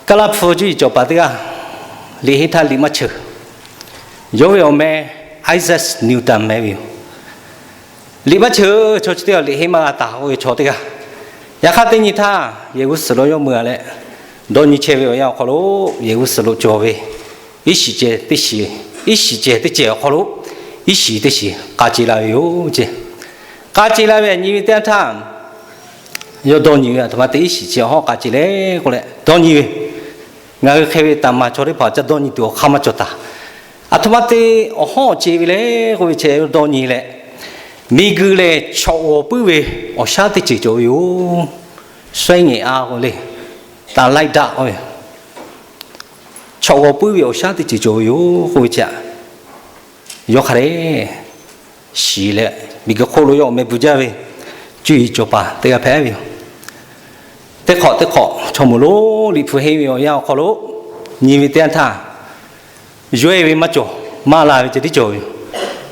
Kaˇ laˇ hpu cuˇ yiˍ cawˬ paˍ teˇ g'aˇ, liꞈ henˇ htaˇ liꞈ maˇ cheuˬ. Yawˇ ve awˬ meh Isaac Newton meh ve yoˬ. Liꞈ maˇ cheuˬ, chaw chi teˇ g'aˇ liꞈ henˇ maˇ g'a taˍ k'oˆ ve chaw teˇ g'aˇ. Yaꞈ hk'aˇ teˇ nyi htaˇ yehˬ g'uˇ suhˍ lo yawˇ meuˇ a leh, dawˇ nyi chehˇ ve awˬ yanˇ awˬ hk'aw lo yehˬ g'uˇ suhˍ lo cawˬ ve, iˉ shiˍ cehˬ teˇ shiˍ, iˉ shiˍ cehˬ teˇ cehˬ awˬ hk'aw lo iˉ shiˍ teˇ shiˍ k'a ce la ve yoˬ ce. K'a ce la ve nyi ve teˇ yanˇ htaˇ, yawˇ dawˇ nyi ve, aˬ htoꞈ ma te iˉ shiˍ cehˬ awˬ hawˉ k'a ce le k'oˆ leh dawˇ nyi ve. Ngaˬ hui hk'e ve taˍ maˍ chaw teˇ hpaˍ ca dawˇ nyi tuˬ awˬ hk'aˇ maˇ cawˬ taˍ. Aˬ htoꞈ ma te awˬ hawˉ ce ve le k'oˆ ve chi yawˇ dawˇ nyi leh, miˬguiˬ lehˬ chawꞈ g'awˬ puiˉ ve awˬ shaˉ teˇ ceuˬ cawˬ ve yoˬ. Suhˉ nyi a k'o le, taˍ laiˆ daˆ k'oˆ ve, chawꞈ g'awˬ puiˉ ve awˬ shaˉ teˇ ceuˬ cawˬ ve yoˬ k'oˆ ve chi, yawˇ hk'a dehꞈ shiˍ leh, miˬguiˬ hk'oˆ lo yawˇ awˬ meh bvuhˬ jaˇ ve cuˇ yiˍ cawˬ paˍ teˇ g'aˇ hpehꞈ ve yoˬ. Teˇ hk'awꞈ teˇ hk'awꞈ chaw moˍ lonˉ liꞈ hpu henˇ ve awˬ yanˇ awˬ hk'aw lo nyi ve teˇ yanˇ htaˇ, yawˇ e ve maˇ cawˬ, maˇ la ve ceh tiˉ cawˬ ve yoˬ.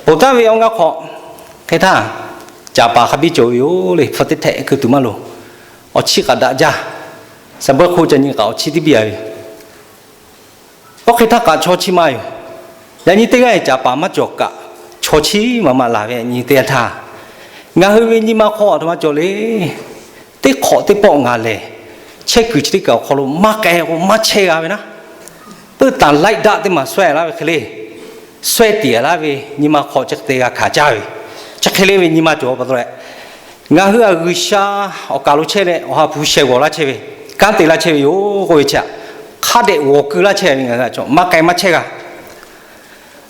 Ponˬ taˍ ve awˬ ngaˇ hk'awꞈ hk'e htaˇ, caˍ paˍ hk'a biˇ cawˬ ve yoˬ le. Hpu teˇ htehꞈ keu tuˬ maˇ loˍ. Awˬ chiˇ k'aꞈ daꞈ jaˇ. Saˍ bawehˇ hk'oˆ ca nyi k'aꞈ awˬ chiˇ teˇ biˇ a ve yoˬ. Oˇ hk'e htaˇ kaꞈ chaw chi ma yoˬ. Yaꞈ nyi teˇ g'aˇ caˍ paˍ maˇ cawˬ kaꞈ, chaw chi ma ma laˬ ve nyi teˇ yanˇ htaˇ, ngaˬ hui ve nyi ma hk'aw aˬ htoꞈ ma cawˬ le. Teˇ hk'awꞈ teˇ pawˆ ngaˬ lehˬ, chehˇ kuiˬ chi teˇ kaꞈ awˬ hk'aw lo maˇ k'ai k'o maˇ chehˇ g'a ve naˉ. Peuˇ taˍ laiˆ daˆ teˇ maˬ suhˉ laˇ ve hk'e le, suhˉ tiˍ laˇ ve nyi ma hk'aw chi hk'e te g'a hkanˍ caˇ ve, chi hk'e le ve nyi ma cawˬ pa taw leh, ngaˬ hui a G'uiˬsha awˬ kaˬ lo chehˇ leh Awˬ ha hpu sheh g'awˬ laˇ chehˇ ve, kanˉ te laˇ chehˇ ve yoˬ k'oˆ ve chi, hk'a dehꞈ g'awˬ keu laˇ chehˇ ve ngaˬ hui a chaw maˇ k'ai maˇ chehˇ g'a.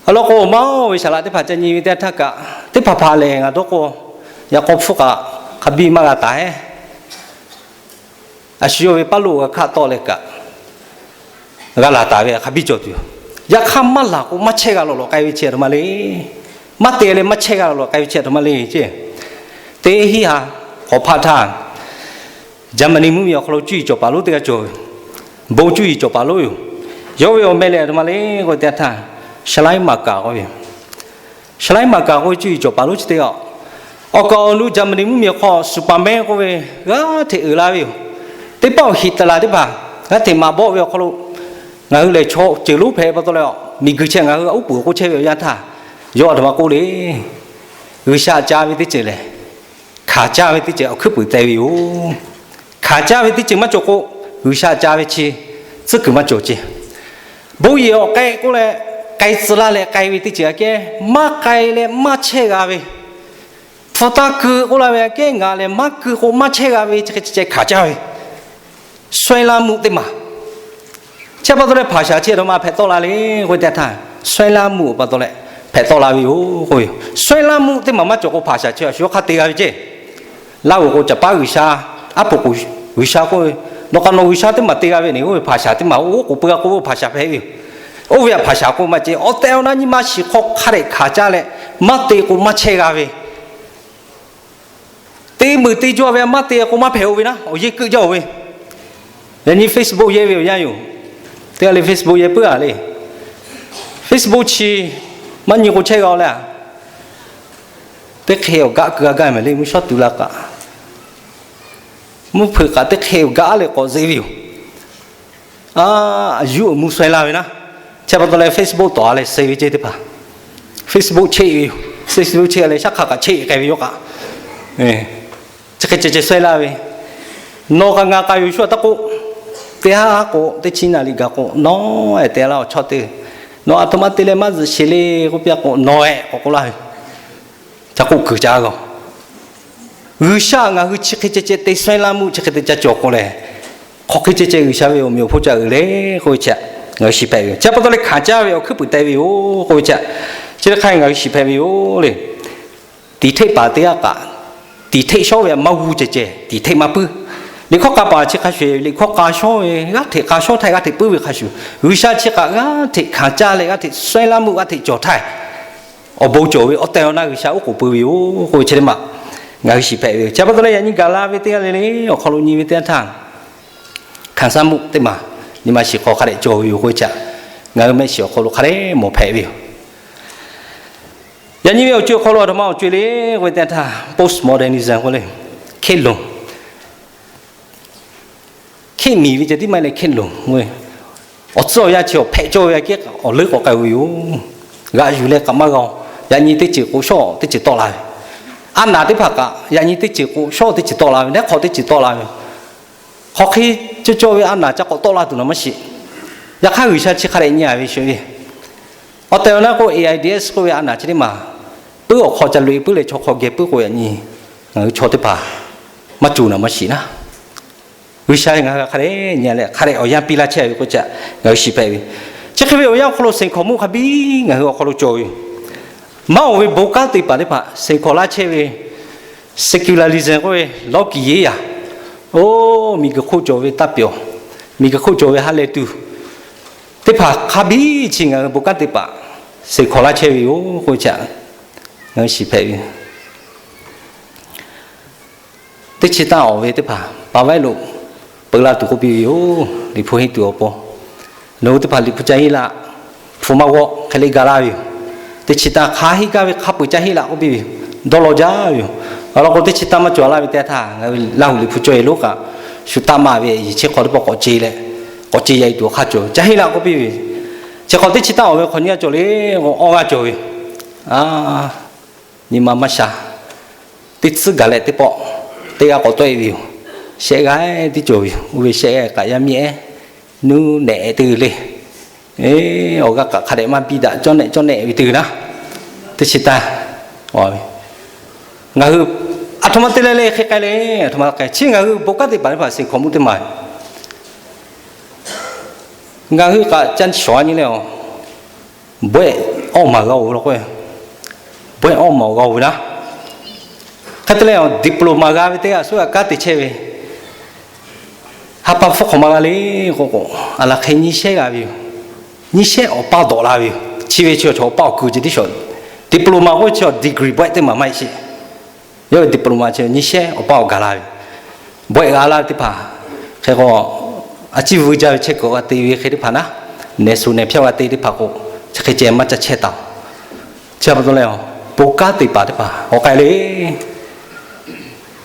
Awˬ lawn k'o, maˇ oˇ ve saˍ laꞈ teˇ hpaˍ ca nyi ve teˇ htaˇ kaꞈ, teˇ hpaˍ hpaˍ lehˬ ngaˬ dawˇ k'o, yaꞈ k'aw hpfuhˇ kaꞈ hk'a biˇ maˇ g'a taˍ heˆ. A shu yawˇ ve paˇ loˆ g'a hkaˆ tawˆ leh kaꞈ, g'a laˬ taˍ ve hk'a biˇ cawˬ tuˬ yoˬ. Yaꞈ hk'aˇ maˇ laˬ k'o maˇ chehˇ g'a lawˬ lawˬ k'ai ve chi aˬ htoꞈ ma le. Maˇ te leh maˇ chehˇ g'a lawˬ lawˬ k'ai ve chi aˬ htoꞈ ma le ce. Teˇ hinˉ ha hk'awꞈ hpaˆ htaˇ, Jaˍmaˍniˆ mvuhˇmiˬ awˬ hk'aw lo cuˇ yiˍ cawˬ paˍ lonˉ teˇ g'aˇ cawˬ ve, bon cuˇ yiˍ cawˬ paˍ lonˉ yoˬ. Yawˇ ve awˬ meh lehˬ aˬ htoꞈ ma le k'oˆ ve teˇ yanˇ htaˇ, Sha laiˉ maˬ kaˍ k'oˆ ve yoˬ. Sha laiˉ maˬ kaˍ k'oˆ ve cuˇ yiˍ cawˬ paˍ lonˉ chi teˇ g'aˇ, awˬ kaˍ awˬ nu Jaˍmaˍniˆ mvuhˇmiˬ awˬ hk'aw Suˍpaˍmehˇ k'oˆ ve g'aˇ hteꞈ uiˍ la ve yoˬ. Teˇ pawˆ Hiˍtlaˍ teˇ hpaˍ g'aˇ hteꞈ maꞈ bawˆ ve awˬ hk'aw lo, ngaˬ hui lehˬ chaw ceuˬ lonˉ hpehꞈ pa taw leh, miˬguiˬ chi ngaˬ hui a uˉ peunˍ k'oˆ chehˇ ve awˬ yanˇ htaˇ, yawˇ aˬ htoꞈ ma k'oˆ le. G'uiˬsha caˇ ve teˇ ceuˬ lehˬ, hkanˍ caˇ ve teˇ ceuˬ awˬ hkuiˉ puiˍ te ve yoˬ. Hkanˍ caˇ ve teˇ ceuˬ maˇ cawˬ k'o, G'uiˬsha caˇ ve chi tcuhˉ kuiˬ maˇ cawˬ ce. Bon yehˬ awˬ k'ai k'oˆ leh, k'ai tcuh laˇ leh k'ai ve teˇ ceuˬ aꞈ kehˉ maˇ k'ai leh maˇ chehˇ g'a ve, hpu taˇ keu k'oˆ laˇ ve aꞈ kehˉ ngaˬ lehˬ maˇ keu k'o maˇ chehˇ g'a ve chi hk'e ceh hkanˍ caˇ ve, suh-e laˇ mvuhˇ teˇ maˬ. Chi pa taw leh hpaˍ shaˍ chi aˬ htoꞈ ma hpehꞈ tawˆ la le k'oˆ ve teˇ htaˇ, suh-e laˇ mvuhˇ pa taw leh hpehꞈ tawˆ la ve yoˬ k'oˆ ve yoˬ. Suh-e laˇ mvuhˇ teˇ maˬ maˇ cawˬ k'o hpaˍ shaˍ chi a shu hk'a te g'a ve ceˇ. Laˇ g'oˍ k'o caˍ paˉ G'uiˬsha, aˉ poꞈ k'o G'uiˬsha k'oˆ ve, nawˬ k'aꞈ nawˬ G'uiˬsha teˇ maˬ te g'a ve ne k'oˆ ve hpaˍ shaˍ teˇ maˬ oˇ k'oˍ pui g'a k'oˆ ve hpaˍ shaˍ hpehꞈ ve yoˬ. Oˇ ve aꞈ hpaˍ shaˍ k'oˆ maˇ ceˇ. Awˬ tehˬ awˬ na nyi ma shiˍ hk'aw hk'a dehꞈ hkanˍ caˇ leh, maˇ te k'o maˇ chehˇ g'a ve, te meuˍ te jaw ve maˇ te k'o maˇ hpehꞈ-o ve naˉ, awˬ yeˇ keuˆ jaˇ-oˬ ve. Yaꞈ nyi Facebook yehˇ ve awˬ yanˇ yoˬ. Teˇ g'aˇ le Facebook yehˇ puiˉ-a le. Facebook chi maˇ nyi k'o chehˇ g'a-o leh, teˇ hk'e awˬ gaˆ keu g'a gaˇ mehˍ le, mvuhˇ shawˉ tuˬ la kaꞈ, mvuhˇ hpeuꞈ kaꞈ teˇ hk'e awˬ gaˆ leh k'awꞈ zeꞈ ve yoˬ. A, yuˇ awˬ mvuhˇ suh-e laˇ ve naˉ. Chi pa taw leh Facebook tawˍ-a leh suh ve ceˇ teˇ hpaˍ, Facebook cheˆ ve yoˬ. Facebook cheˆ leh shaˉ hk'aˇ kaꞈ cheˆ k'ai ve yawˇ kaꞈ, chi hk'e ceh ceh suh-e laˇ ve. Nawˬ kaꞈ ngaˬ kaꞈ yoˬ shu a taˇ k'oˆ, teˇ haˉ k'o teˇ chi naˍ riˍ gaˬ k'o nawˬ-ehˍ te laˇ awˬ chawˇ te, nawˬ aˬ htoꞈ ma te leh maˇ zuhꞈ sheˍ le k'oˆ piˇ-a k'o nawˬ-ehˍ k'awꞈ k'oˆ laˇ ve. Ca k'oˆ kuiˬ ca g'a. G'uiˬsha ngaˬ hui chi hk'e ceh ceh te suh-e laˇ mvuhˇ chi hk'e te ca cawˬ k'o lehˬ, hk'aˬ hk'e ceh ceh G'uiˬsha ve awˬ meꞈ awˬ hponˇ ca uiˍ le k'oˆ ve chi, ngaˬ hui shiˍ hpehꞈ ve yoˬ. Chi pa taw leh hkanˍ caˇ ve awˬ hkuiˉ puiˍ te ve yoˬ k'oˆ ve chi, chi teˇ hk'aˇ ngaˬ hui shiˍ hpehꞈ ve yoˬ le. Tiˍ hteˆ paˍ teˇ g'aˇ kaꞈ, tiˍ hteˆ shawˉ ve maˇ g'uˇ ceh ceh tiˍ hteˆ maˇ puiˉ. Liꞈ hkawˇ k'a paˍ chi hk'a shuˍ, liꞈ hkawˇ k'a shawˉ ve g'aˇ hteꞈ k'a shawˉ htaˇ g'aˇ hteꞈ puiˉ ve hk'a shuˍ, G'uiˬsha chi kaꞈ g'aˇ hteꞈ hkanˍ caˇ leh g'aˇ hteꞈ suh-e laˇ mvuhˇ g'aˇ hteꞈ cawˬ htaˇ, awˬ bon cawˬ ve awˬ tehˬ awˬ na G'uiˬsha oˉ k'oˍ pui ve yoˬ k'oˆ ve chi teˇ maˬ ngaˬ hui shiˍ hpehꞈ ve yoˬ. Chi pa taw leh yaꞈ nyi gaˬ la ve teˇ g'aˇ le le awˬ hk'aw lo nyi ve teˇ yanˇ htaˇ, hkanˍ saˉ mvuhˇ teˇ maˬ nyi ma shiˍ hk'aw hk'a dehꞈ cawˬ ve yoˬ k'oˆ ve chi, ngaˬ hui mehˆ shiˍ awˬ hk'aw lo hk'a dehꞈ mawˬ hpehꞈ ve yoˬ. Yaꞈ nyi ve awˬ co-e hk'aw lo aˬ htoꞈ ma awˬ co-e le k'oˆ ve teˇ yanˇ htaˇ, postmodernism k'oˆ le, hkehˇ lonˍ, Hk'eˆ miˬ ve ceh tiˉ maˇ heˆ leh hk'eˆ loˍ. Awˬ tcuhˉ awˬ yanˇ chi awˬ hpehꞈ cawˇ ve aꞈ kehˉ awˬ leuˉ k'awꞈ k'ai ve yoˬ. G'aꞈ yuˬ leh kaꞈ maˇ g'a-oˬ. Yaꞈ nyi teˇ ceuˬ k'o shawˉ teˇ ceuˬ tawˆ la ve, a naˍ teˇ hpaˍ kaꞈ yaꞈ nyi teˇ ceuˬ k'o shawˉ teˇ ceuˬ tawˆ la ve, neˉ hk'awꞈ teˇ ceuˬ tawˆ la ve, hk'aw hk'e cawˇ cawˇ ve a naˍ ca k'awꞈ tawˆ la tuˬ naˍ maˇ shiˍ. Yaꞈ hk'aˇ G'uiˬsha chi hk'a dehꞈ nyi-a ve sheˍ ve, awˬ tehˬ awˬ na k'o AIDS k'oˆ ve a naˍ chi teˇ maˬ puiˉ awˬ hk'aw ca loꞈ-e puiˉ leh chaw hk'aw geh puiˉ k'o yaꞈ nyi ngaˬ hui chaw teˇ hpaˍ maˇ cuˬ naˍ maˇ shiˍ naˉ. G'uiˬsha ngaˬ hui hk'a dehꞈ nyi leh hk'a dehꞈ awˬ yanˇ piˇ laˇ chehˇ ve k'o ca ngaˬ hui shiˍ hpehꞈ ve. Chi hk'e ve awˬ yanˇ awˬ hk'aw lo seˍ hkawꞈ mvuhˇ hk'a biˇ ngaˬ hui awˬ hk'aw lo cawˬ ve yoˬ. Maˇ oˬ ve bon kanˉ te paˍ teˇ hpaˍ seˍ hkawꞈ laˇ chehˇ ve, secularism k'oˆ ve lawˇ kiˍ yeˇ yaˬ, oˇ miˬguiˬ hk'oˆ cawˬ ve taˇ pyawˬ, miˬguiˬ hk'oˆ cawˬ ve ha lehˬ tuˬ teˇ hpaˍ hk'a biˇ chi ngaˬ hui bon kanˉ te paˍ seˍ hkawꞈ laˇ chehˇ ve yoˬ k'oˆ ve chi ngaˬ hui shiˍ hpehꞈ ve. Teˇ chi taˇ awˬ ve teˇ hpaˍ pa vaiˉ lo peu la tuˬ k'oˆ piˇ ve yoˬ. Liꞈ hpu henˇ tuˬ awˬ pon, nawˬ hui teˇ hpaˍ Liꞈ hpu ca henˇ laˇ, hpu maˇ g'awˆ hk'e le ga laˇ ve yoˬ. Teˇ chi taˇ hk'a henˇ gaˇ ve hk'a peu ca henˇ laˇ k'oˆ piˇ ve yoˬ. Dawˇ law jaˇ ve yoˬ. Awˬ lawn k'o teˇ chi taˇ maˇ cawˬ laˇ ve teˇ htaˇ ngaˬ hui Laˇ huˍ Liꞈ hpu cawˇ-e lonˉ kaꞈ shu taˇ maˇ ve, yeˬ chehˇ hk'aw teˇ pawˆ k'awꞈ ce leh, k'awꞈ ce yaꞈ-e tuˬ awˬ hk'aˇ cawˬ ca henˇ laˇ k'oˆ piˇ ve. Chi hk'awꞈ teˇ chi taˇ awˬ ve hk'awꞈ nyiˇ g'aˇ cawˬ le k'o awˇ g'aˇ cawˬ ve yoˬ. Nyi ma maˇ sha. Teˇ tcuhˉ gaˬ leh teˇ pawˆ teˇ g'aˇ k'awꞈ tawˆ-e ve yoˬ. Shehˆ g'aˇ tiˉ cawˬ ve yoˬ. Oˇ ve shehˆ g'aˇ kaꞈ yaˇ miˇ-ehˉ nuˇ nehꞈ-e teˇ g'uiˬ le. Awˬ g'aˇ kaꞈ hk'a dehꞈ maˇ biˇ daꞈ cawˇ nehˆ cawˇ nehˆ ve teˇ g'uiˬ naˉ. Teˇ chi taˇ ngaˬ hui aˬ htoꞈ ma te leh le hk'e k'ai le, aˬ htoꞈ ma k'ai. Chi ngaˬ hui bon kanˉ te paˍ teˇ hpaˍ seˍ hkawꞈ mvuhˇ teˇ maˬ ngaˬ hui kaꞈ ca shawˍ nyi leh, bawehˆ awˇ maˬ g'a-oˬ law k'o, bawehˆ awˇ maˬ g'a-oˬ ve naˉ. Hk'e te leh, diploma g'a ve teˇ g'aˇ suˉ g'a kanˉ te chehˇ ve, ha pa hpfuhˇ hk'awꞈ ma g'a le k'o k'o, aˬ laˬ hk'e nyiˇ shehˉ g'a ve yoˬ. Nyiˇ shehˉ awˬ paˇ dawꞈ la ve yoˬ. Chi ve chi chaw awˬ paˇ awˬ kuiˬ ceh tiˉ shawˍ. Diploma k'oˆ ve chi degree bawehˆ teˇ maˬ maˇ heˆ sheˍ. Yawˇ ve diploma chi nyiˇ shehˉ awˬ paˇ awˬ gaˬ la ve, bawehˆ g'a laˇ ve teˇ hpaˍ hk'e k'o, a ciˉ vuiˇ jaˇ ve chehˇ kuiˬ g'a te ve hk'e teˇ hpaˍ naˉ, nehˬ suhˍ nehˬ hpyawˇ g'a te teˇ hpaˍ k'o, chi hk'e ceh maˇ ca chehˇ taˍ-oˬ. Chi pa taw leh, bon kanˉ te paˍ teˇ hpaˍ awˬ k'ai le.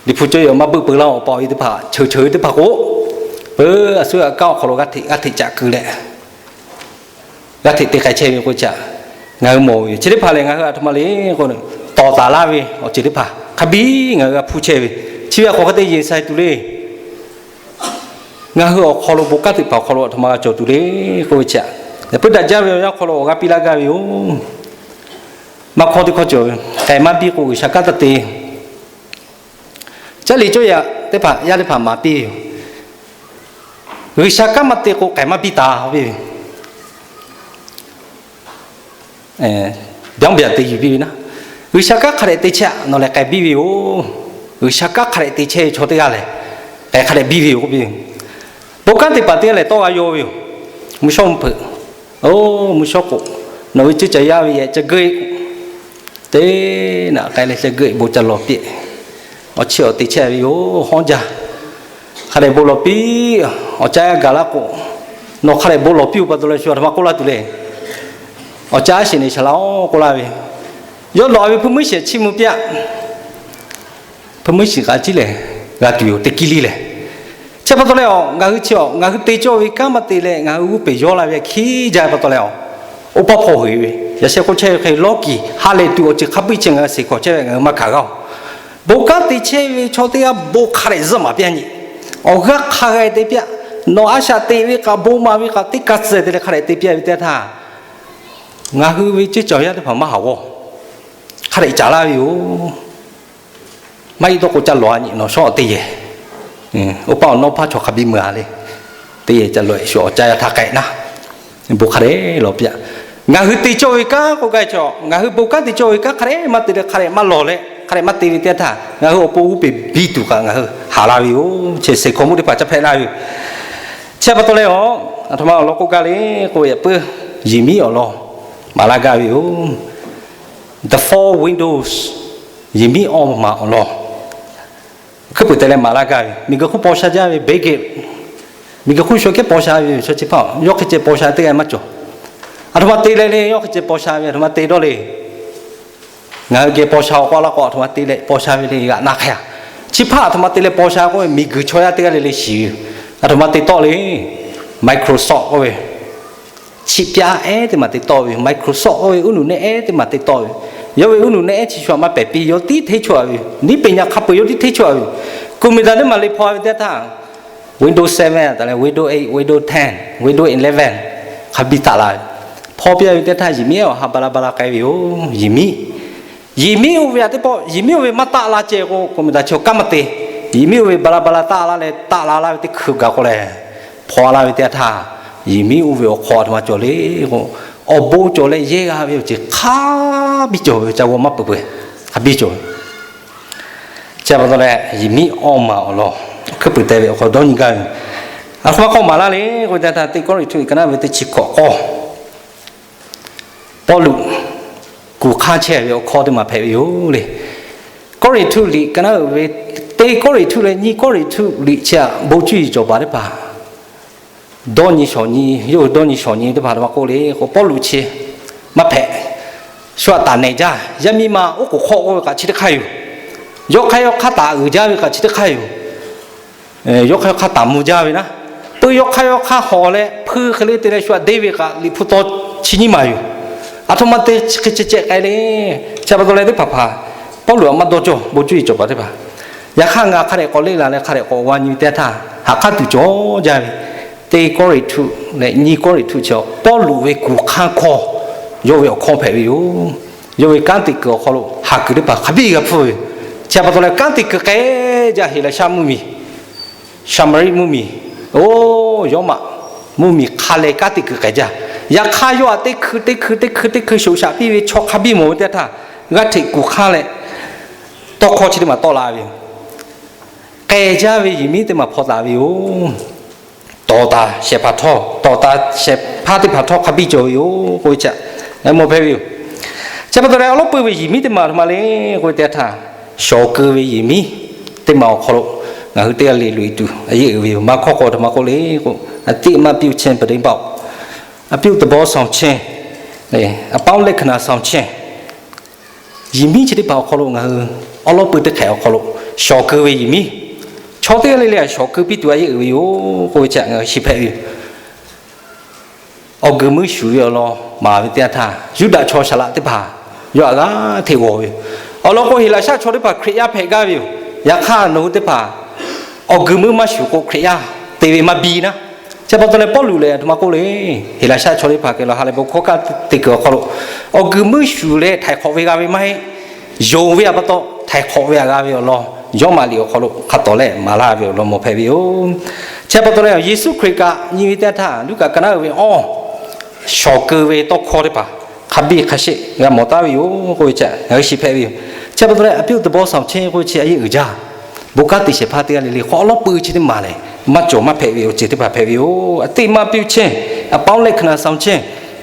Liꞈ hpu cawˇ-e awˬ maˇ beuˆ peu laˇ awˬ pa awˬ e teˇ hpaˍ cheuˬ cheuˬ ve teˇ hpaˍ k'o, peuˬ a suˉ a kanˉ awˬ hk'aw lo g'aˇ hteꞈ g'aˇ hteꞈ caꞈ keu leh g'aˇ hteꞈ te k'ai chehˇ ve k'o ca, ngaˬ hui mawˬ ve yoˬ. Chi teˇ hpaˍ lehˬ ngaˬ hui aˬ htoꞈ ma le k'o, tawˍ taˍ laˇ ve awˬ ceuˬ teˇ hpaˍ hk'a biˇ ngaˬ hui g'a hpuˇ chehˇ ve, chi ve awˬ hk'aw hk'e te yeˬ sha tuˬ le. Ngaˬ hui awˬ hk'aw lo bon kanˉ te paˍ awˬ hk'aw lo aˬ htoꞈ ma g'a cawˬ tuˬ le k'oˆ ve chi, puiˉ daꞈ jaˇ ve awˬ yanˇ hk'aw lo awˬ g'aˇ piˇ laˇ gaˇ ve yoˬ. Maˇ hkawˇ teˇ hkawˇ cawˬ ve, k'ai maˇ biˇ k'o G'uiˬsha kanˉ taˇ te. Caˇ liꞈ cawˇ yaꞈ teˇ hpaˍ yaˇ teˇ hpaˍ maˍ piˇ ve yoˬ. G'uiˬsha kanˉ maˇ te k'o k'ai maˇ biˇ taˍ ve, byaꞈ byaꞈ te yuˬ piˇ ve naˉ. G'uiˬsha kanˉ hk'a dehꞈ te chehˇ nawˬ lehˬ k'ai biˇ ve yoˬ. G'uiˬsha kanˉ hk'a dehꞈ te chehˇ ve chaw teˇ g'aˇ lehˬ, k'ai hk'a dehꞈ biˇ ve yoˬ k'oˆ piˇ ve. Bon kanˉ te paˍ teˇ g'aˇ lehˬ tawˇ g'a yaw ve yoˬ. Mvuhˇ shawˉ mvuhˇ hpeuꞈ, oˇ mvuhˇ shawˉ k'o, nawˬ ve ceuˇ ca yaˇ ve yehˬ ca geuˆ-e k'o, teˇ naꞈ k'ai leh ca geuˆ-e bon ca lawˬ piˇ. Awˬ chi awˬ te chehˇ ve yoˬ hawˉ jaˇ. Hk'a dehꞈ bon lawˬ piˇ. Awˬ caˇ gaˬ laˇ k'o, nawˬ hk'a dehꞈ bon lawˬ piˇ-oˬ pa taw leh shu aˬ htoꞈ ma k'oˆ laˇ tuˬ le. Awˬ caˇ shiˍ neˬ shaˍ laꞈ-oˬ k'oˆ laˇ ve, yawˇ lawꞈ ve hpu muiˉ shiˍ chiˇ mvuh piˇ-aˆ. Hpu muiˉ shiˍ k'a ciˉ lehˬ g'a tuˬ yoˬ teˇ kiˇ liˇ lehˬ. Chi pa taw leh, ngaˬ hui chi awˬ ngaˬ hui te cawˇ ve kanˉ maˇ te leh ngaˬ hui g'uˇ peˬ yawˇ la ve hkiˉ jaˇ pa taw leh, oˇ pawˆ hpawˇ heˍ ve yaꞈ sheh k'oˆ chehˇ ve hk'e lawˇ kiˍ ha lehˬ tuˬ awˬ ceuˬ hk'a biˇ chi ngaˬ hui seˍ hkawꞈ chehˇ ve ngaˬ hui maˇ hkanˍ g'a-oˬ. Bon kanˉ te chehˇ ve chaw teˇ g'aˇ bon hk'a dehꞈ zuhˆ maˍ piˇ-a nyi. Awˬ g'aˇ hk'a g'a-e te piˇ-a. Nawˬ a shaꞈ teꞈ ve kaꞈ bon maˍ ve kaꞈ teˇ ka tcuh te leh hk'a dehꞈ te piˇ-a ve teˇ htaˇ, ngaˬ hui ve ceuˇ cawˬ yaˇ teˇ hpaˍ maˇ haꞈ g'awˇ. Hk'a dehꞈ caˍ laˇ ve yoˬ. Maˇ heˆ dawˇ k'o ca lawˬ-a nyi nawˬ shawˉ teˇ yehˬ. Oˇ paˆ awˬ nawˉ hpaˇ chaw hk'a biˇ meuˬ-a le. Teˇ yehˬ ca lawˬ-e shu awˬ caˇ yaˇ htaˇ k'ai naˉ, bon hk'a dehꞈ lawˬ piˇ-a. Ngaˬ hui te cawˇ ve kanˉ k'oˆ gaˇ ve chaw, ngaˬ hui bon kanˉ te cawˇ ve kanˉ hk'a dehꞈ maˇ te leh hk'a dehꞈ maˇ lawˬ leh hk'a dehꞈ maˇ te ve teˇ htaˇ, ngaˬ hui awˬ pon g'uˇ peˬ biˇ tuˬ kaꞈ ngaˬ hui haꞈ laˇ ve yoˬ. Chi seˍ hkawꞈ mvuhˇ teˇ hpaˍ ca hpehꞈ laˇ ve yoˬ. Chi pa taw leh, aˬ htoꞈ ma awˬ lawn k'oˆ gaˇ le k'oˆ ve, yaꞈ puiˉ yehˬ miˉ awˬ lawn maˍ laˇ gaˇ ve yoˬ. The Four Windows, yehˬ miˉ awˇ maˬ awˬ lawn hkuiˉ puiˍ te leh maˍ laˇ gaˇ ve, miˬguiˬ hk'oˆ paw sha jaˇ ve Bill Gates, miˬguiˬ hk'oˆ shu kehˉ paw sha ve chaw chi hpaˇ yawˇ hk'e ceh paw sha teˇ g'aˇ maˇ cawˬ. Aˬ htoꞈ ma te leh le, yawˇ hk'e ceh paw sha ve aˬ htoꞈ ma te dawˇ le. Ngaˬ hui geh paw sha-oˬ k'oˆ laˇ k'o, aˬ htoꞈ ma te leh paw sha ve le g'aꞈ na hk'e-a. Chi hpaˇ aˬ htoꞈ ma te leh paw sha k'oˆ ve, miˬguiˬ chaw yaˇ teˇ g'aˇ le le shiˍ ve yoˬ. Aˬ htoꞈ ma te tawˆ le. Microsoft k'oˆ ve, chi pyaˇ ehˉ teˇ maˬ te tawˆ ve yoˬ. Microsoft k'oˆ ve uˉ nuꞈ nehˉ ehˉ teˇ maˬ te tawˆ ve yoˬ. Yawˇ ve uˉ nuꞈ nehˉ ehˉ chi shu aꞈ maˇ pehˬ piˇ, yawˇ tiˉ hteˇ chawˇ a ve yoˬ. Niˉ peꞈ nyaꞈ hk'a peu-eˬ yawˇ tiˉ hteˇ chawˇ a ve yoˬ. Kuˬ miˬ daꞈ teˇ maˬ le hpaw ve teˇ htaˇ, Windows seven, Windows eight, Windows ten, Windows eleven hk'a biˇ taˆ la ve. Hpaw piˇ ve teˇ htaˇ, yehˬ miˉ awˬ ha ba la ba la k'ai ve yoˬ. Yehˬ miˉ, yehˬ miˉ oˇ ve aꞈ teˇ pawˆ, yehˬ miˉ oˇ ve maˇ taˆ la ceh k'o, kuˬ miˬ daꞈ chi awˬ kanˉ maˇ te. Yehˬ miˉ oˇ ve ba la ba la taˆ la leh taˆ la laˇ ve teˇ hkui gaˬ k'o leh, hpaw laˇ ve teˇ htaˇ, yehˬ miˉ oˇ ve awˬ hk'aw aˬ htoꞈ ma cawˬ le k'o, awˬ bon cawˬ leh yehˇ g'a ve awˬ ceuˬ hk'a biˇ cawˬ ve, ca g'aw maˇ peuˬ peuˬ, hk'a biˇ cawˬ ve. Chi pa taw leh, yehˬ miˉ awˇ maˬ awˬ lawn hkuiˉ puiˍ te ve awˬ hk'aw dawˇ nyi gaˇ ve. Aˬ htoꞈ ma k'awꞈ maˍ laˇ le k'oˆ ve teˇ htaˇ, Teˇ Kawˇrenˍhtuˆ liꞈ ka naˉ ve teˇ chi hkawꞈ k'awˇ, Pawˇluꞈ kuˬ hk'aˇ chehˇ ve awˬ hkawˇ teˇ maˬ hpehꞈ ve yoˬ le. Kawˇrenˍhtuˆ liꞈ ka naˉ uiˍ ve, Teˇ Kawˇrenˍhtuˆ leh Nyiˇ Kawˇrenˍhtuˆ liꞈ chi aꞈ bon cuˇ yiˍ cawˬ paˍ teˇ hpaˍ dawˇ nyi shawˍ nyi, yawˇ hui dawˇ nyi shawˍ nyi teˇ hpaˍ aˬ htoꞈ ma k'oˆ le k'o, Pawˇluꞈ chi maˇ hpehꞈ, shu aꞈ taˍ nehˬ jaˇ. Yaˇ miˇ ma oˉ k'oˍ hk'awˆ k'oˆ ve kaꞈ chi teˇ hk'aˇ yoˬ. Yawˇ hk'aˇ yawˇ hk'aˇ taˍ uiˍ jaˇ ve kaꞈ chi teˇ hk'aˇ yoˬ. Yawˇ hk'aˇ yawˇ hk'aˇ taˍ mvuh jaˇ ve naˉ, peu yawˇ hk'aˇ yawˇ hk'aˇ hawˍ leh hpuiˇ hk'e le te leh shu aꞈ deˇ ve kaꞈ, Liꞈ hpu taw chi nyiˇ maˬ yoˬ. Aˬ htoꞈ ma te chi hk'e ceh ceh k'ai le. Chi pa taw leh teˇ hpaˍ hpaˍ Pawˇluꞈ aꞈ maˇ dawˇ cawˇ, bon cuˇ yiˍ cawˬ paˍ teˇ hpaˍ. Yaꞈ hk'aˇ ngaˬ hk'a dehꞈ k'awꞈ leˇ la leh hk'a dehꞈ k'awꞈ g'a nyi ve teˇ htaˇ, haꞈ k'aˉ tuˬ cawˬ jaˇ ve, Teˇ Kawˇrenˍhtuˆ leh Nyiˇ Kawˇrenˍhtuˆ chi Pawˇluꞈ ve kuˬ hk'aˇ hkawˇ, yawˇ ve awˬ hkawˇ hpehꞈ ve yoˬ. Yawˇ ve kanˉ te kuiˬ awˬ hk'aw lo ha kuiˬ teˇ hpaˍ hk'a biˇ g'a hpfuhˇ ve. Chi pa taw leh kanˉ te kuiˬ k'ai jaˇ. Heˍlaˍsaˆ mvuhˇmiˬ, Saˍmaˍriˆ mvuhˇmiˬ, oˇ Yawˇmaꞈ mvuhˇmiˬ hk'a leh kanˉ te kuiˬ k'ai jaˇ. Yaꞈ hk'aˇ yawˇ aꞈ teˇ hkui teˇ hkui teˇ hkui teˇ hkui shoꞈ shaꞈ piˇ ve chaw hk'a biˇ mawˬ ve teˇ htaˇ, g'aˇ hteꞈ kuˬ hk'aˇ leh tawˇ hkawˇ chi teˇ maˬ tawˆ la ve yoˬ. K'ai jaˇ ve yehˬ miˉ teˇ maˬ hpaw taˍ ve yoˬ. Tawˍ taˍ shehˍ hpaˇ htawˇ, tawˍ taˍ shehˍ hpaˇ teˇ hpaˍ htawˇ hk'a biˇ cawˬ ve yoˬ k'oˆ ve chi, mawˬ hpehꞈ ve yoˬ. Chi pa taw leh awˬ lawˉ peuˬ ve yehˬ miˉ teˇ maˬ aˬ htoꞈ ma le k'oˆ ve teˇ htaˇ, shawˍ keu ve yehˬ miˉ teˇ maˬ awˬ hk'aw lo ngaˬ hui teˇ g'aˇ le loꞈ e tuˬ a yeˇ uiˍ ve yoˬ. Maˇ hkawˇ k'o aˬ htoꞈ ma k'oˆ le k'o, အသိမှတ်ပြုခြင်းပြတင်းပေါက်, အပြုသဘောဆောင်ခြင်း အပေါင်းလက္ခဏာဆောင်ခြင်း Yehˬ miˉ chi teˇ hpaˍ awˬ hk'aw lo ngaˬ hui awˬ lawˉ peuˬ teˇ hk'ehꞈ awˬ hk'aw lo shawˍ keu ve yehˬ miˉ, chaw teˇ g'aˇ le le aꞈ shawˍ keu piˇ tuˬ a yeˇ uiˍ ve yoˬ k'oˆ ve chi ngaˬ hui shiˍ hpehꞈ ve yoˬ. Awˬ guiˬ muiˇ shuˍ ve awˬ lawn maˍ ve teˇ yanˇ htaˇ, Yuˇdaꞈ chaw saˍ laꞈ teˇ hpaˍ yawˇ aꞈ g'aˇ hteꞈ g'awˬ ve yoˬ. Awˬ lawn k'o, Heˍlaˍsaˆ chaw teˇ hpaˍ Hkriꞈ yaˇ hpehꞈ gaˇ ve yoˬ. Yaꞈ hk'aˇ nawˬ hui teˇ hpaˍ awˬ guiˬ muiˇ maˇ shuˍ k'o, Hkriꞈ yaˇ te ve maˇ biˇ naˉ. Chi pa taw leh Pawˇluꞈ lehˬ aˬ htoꞈ ma k'oˆ le, Heˍlaˍsaˆ chaw teˇ hpaˍ geh lo ha lehˬ bon hkawˇ kaˇ te kuiˬ awˬ hk'aw lo, awˬ guiˬ muiˇ shuˍ leh htaiˍ hk'awꞈ ve g'a ve maˇ heˆ. Yonˍ ve aꞈ pa taw htaiˍ hk'awꞈ ve aꞈ g'a ve awˬ lawn, Yawˇmaꞈ liꞈ awˬ hk'aw lo hk'a tawˍ leh maˍ laˇ ve awˬ lawn mawˬ hpehꞈ ve yoˬ. Chi pa taw leh Yeˍsuˆ Hkriꞈ kaꞈ nyi ve teˇ yanˇ htaˇ, Luˉkaꞈ ka naˉ uiˍ ve awˬ shawˍ keu ve tawˇ hkawˇ teˇ hpaˍ hk'a biˇ hk'a sheˆ g'a mawˬ taˉ ve yoˬ k'oˆ ve chi ngaˬ hui shiˍ hpehꞈ ve yoˬ. Chi pa taw leh အပြုသဘောဆောင်ခြင်း k'oˆ ve chi a yeˇ uiˍ jaˇ. Bon kanˉ te shehˍ hpaˇ teˇ g'aˇ le le hk'aw awˬ lawˉ peuˬ chi teˇ maˬ lehˬ, maˇ cawˬ maˇ hpehꞈ ve awˬ ceuˬ teˇ hpaˍ hpehꞈ ve yoˬ. အသိမှတ်ပြုခြင်း အပေါင်းလက္ခဏာဆောင်ခြင်း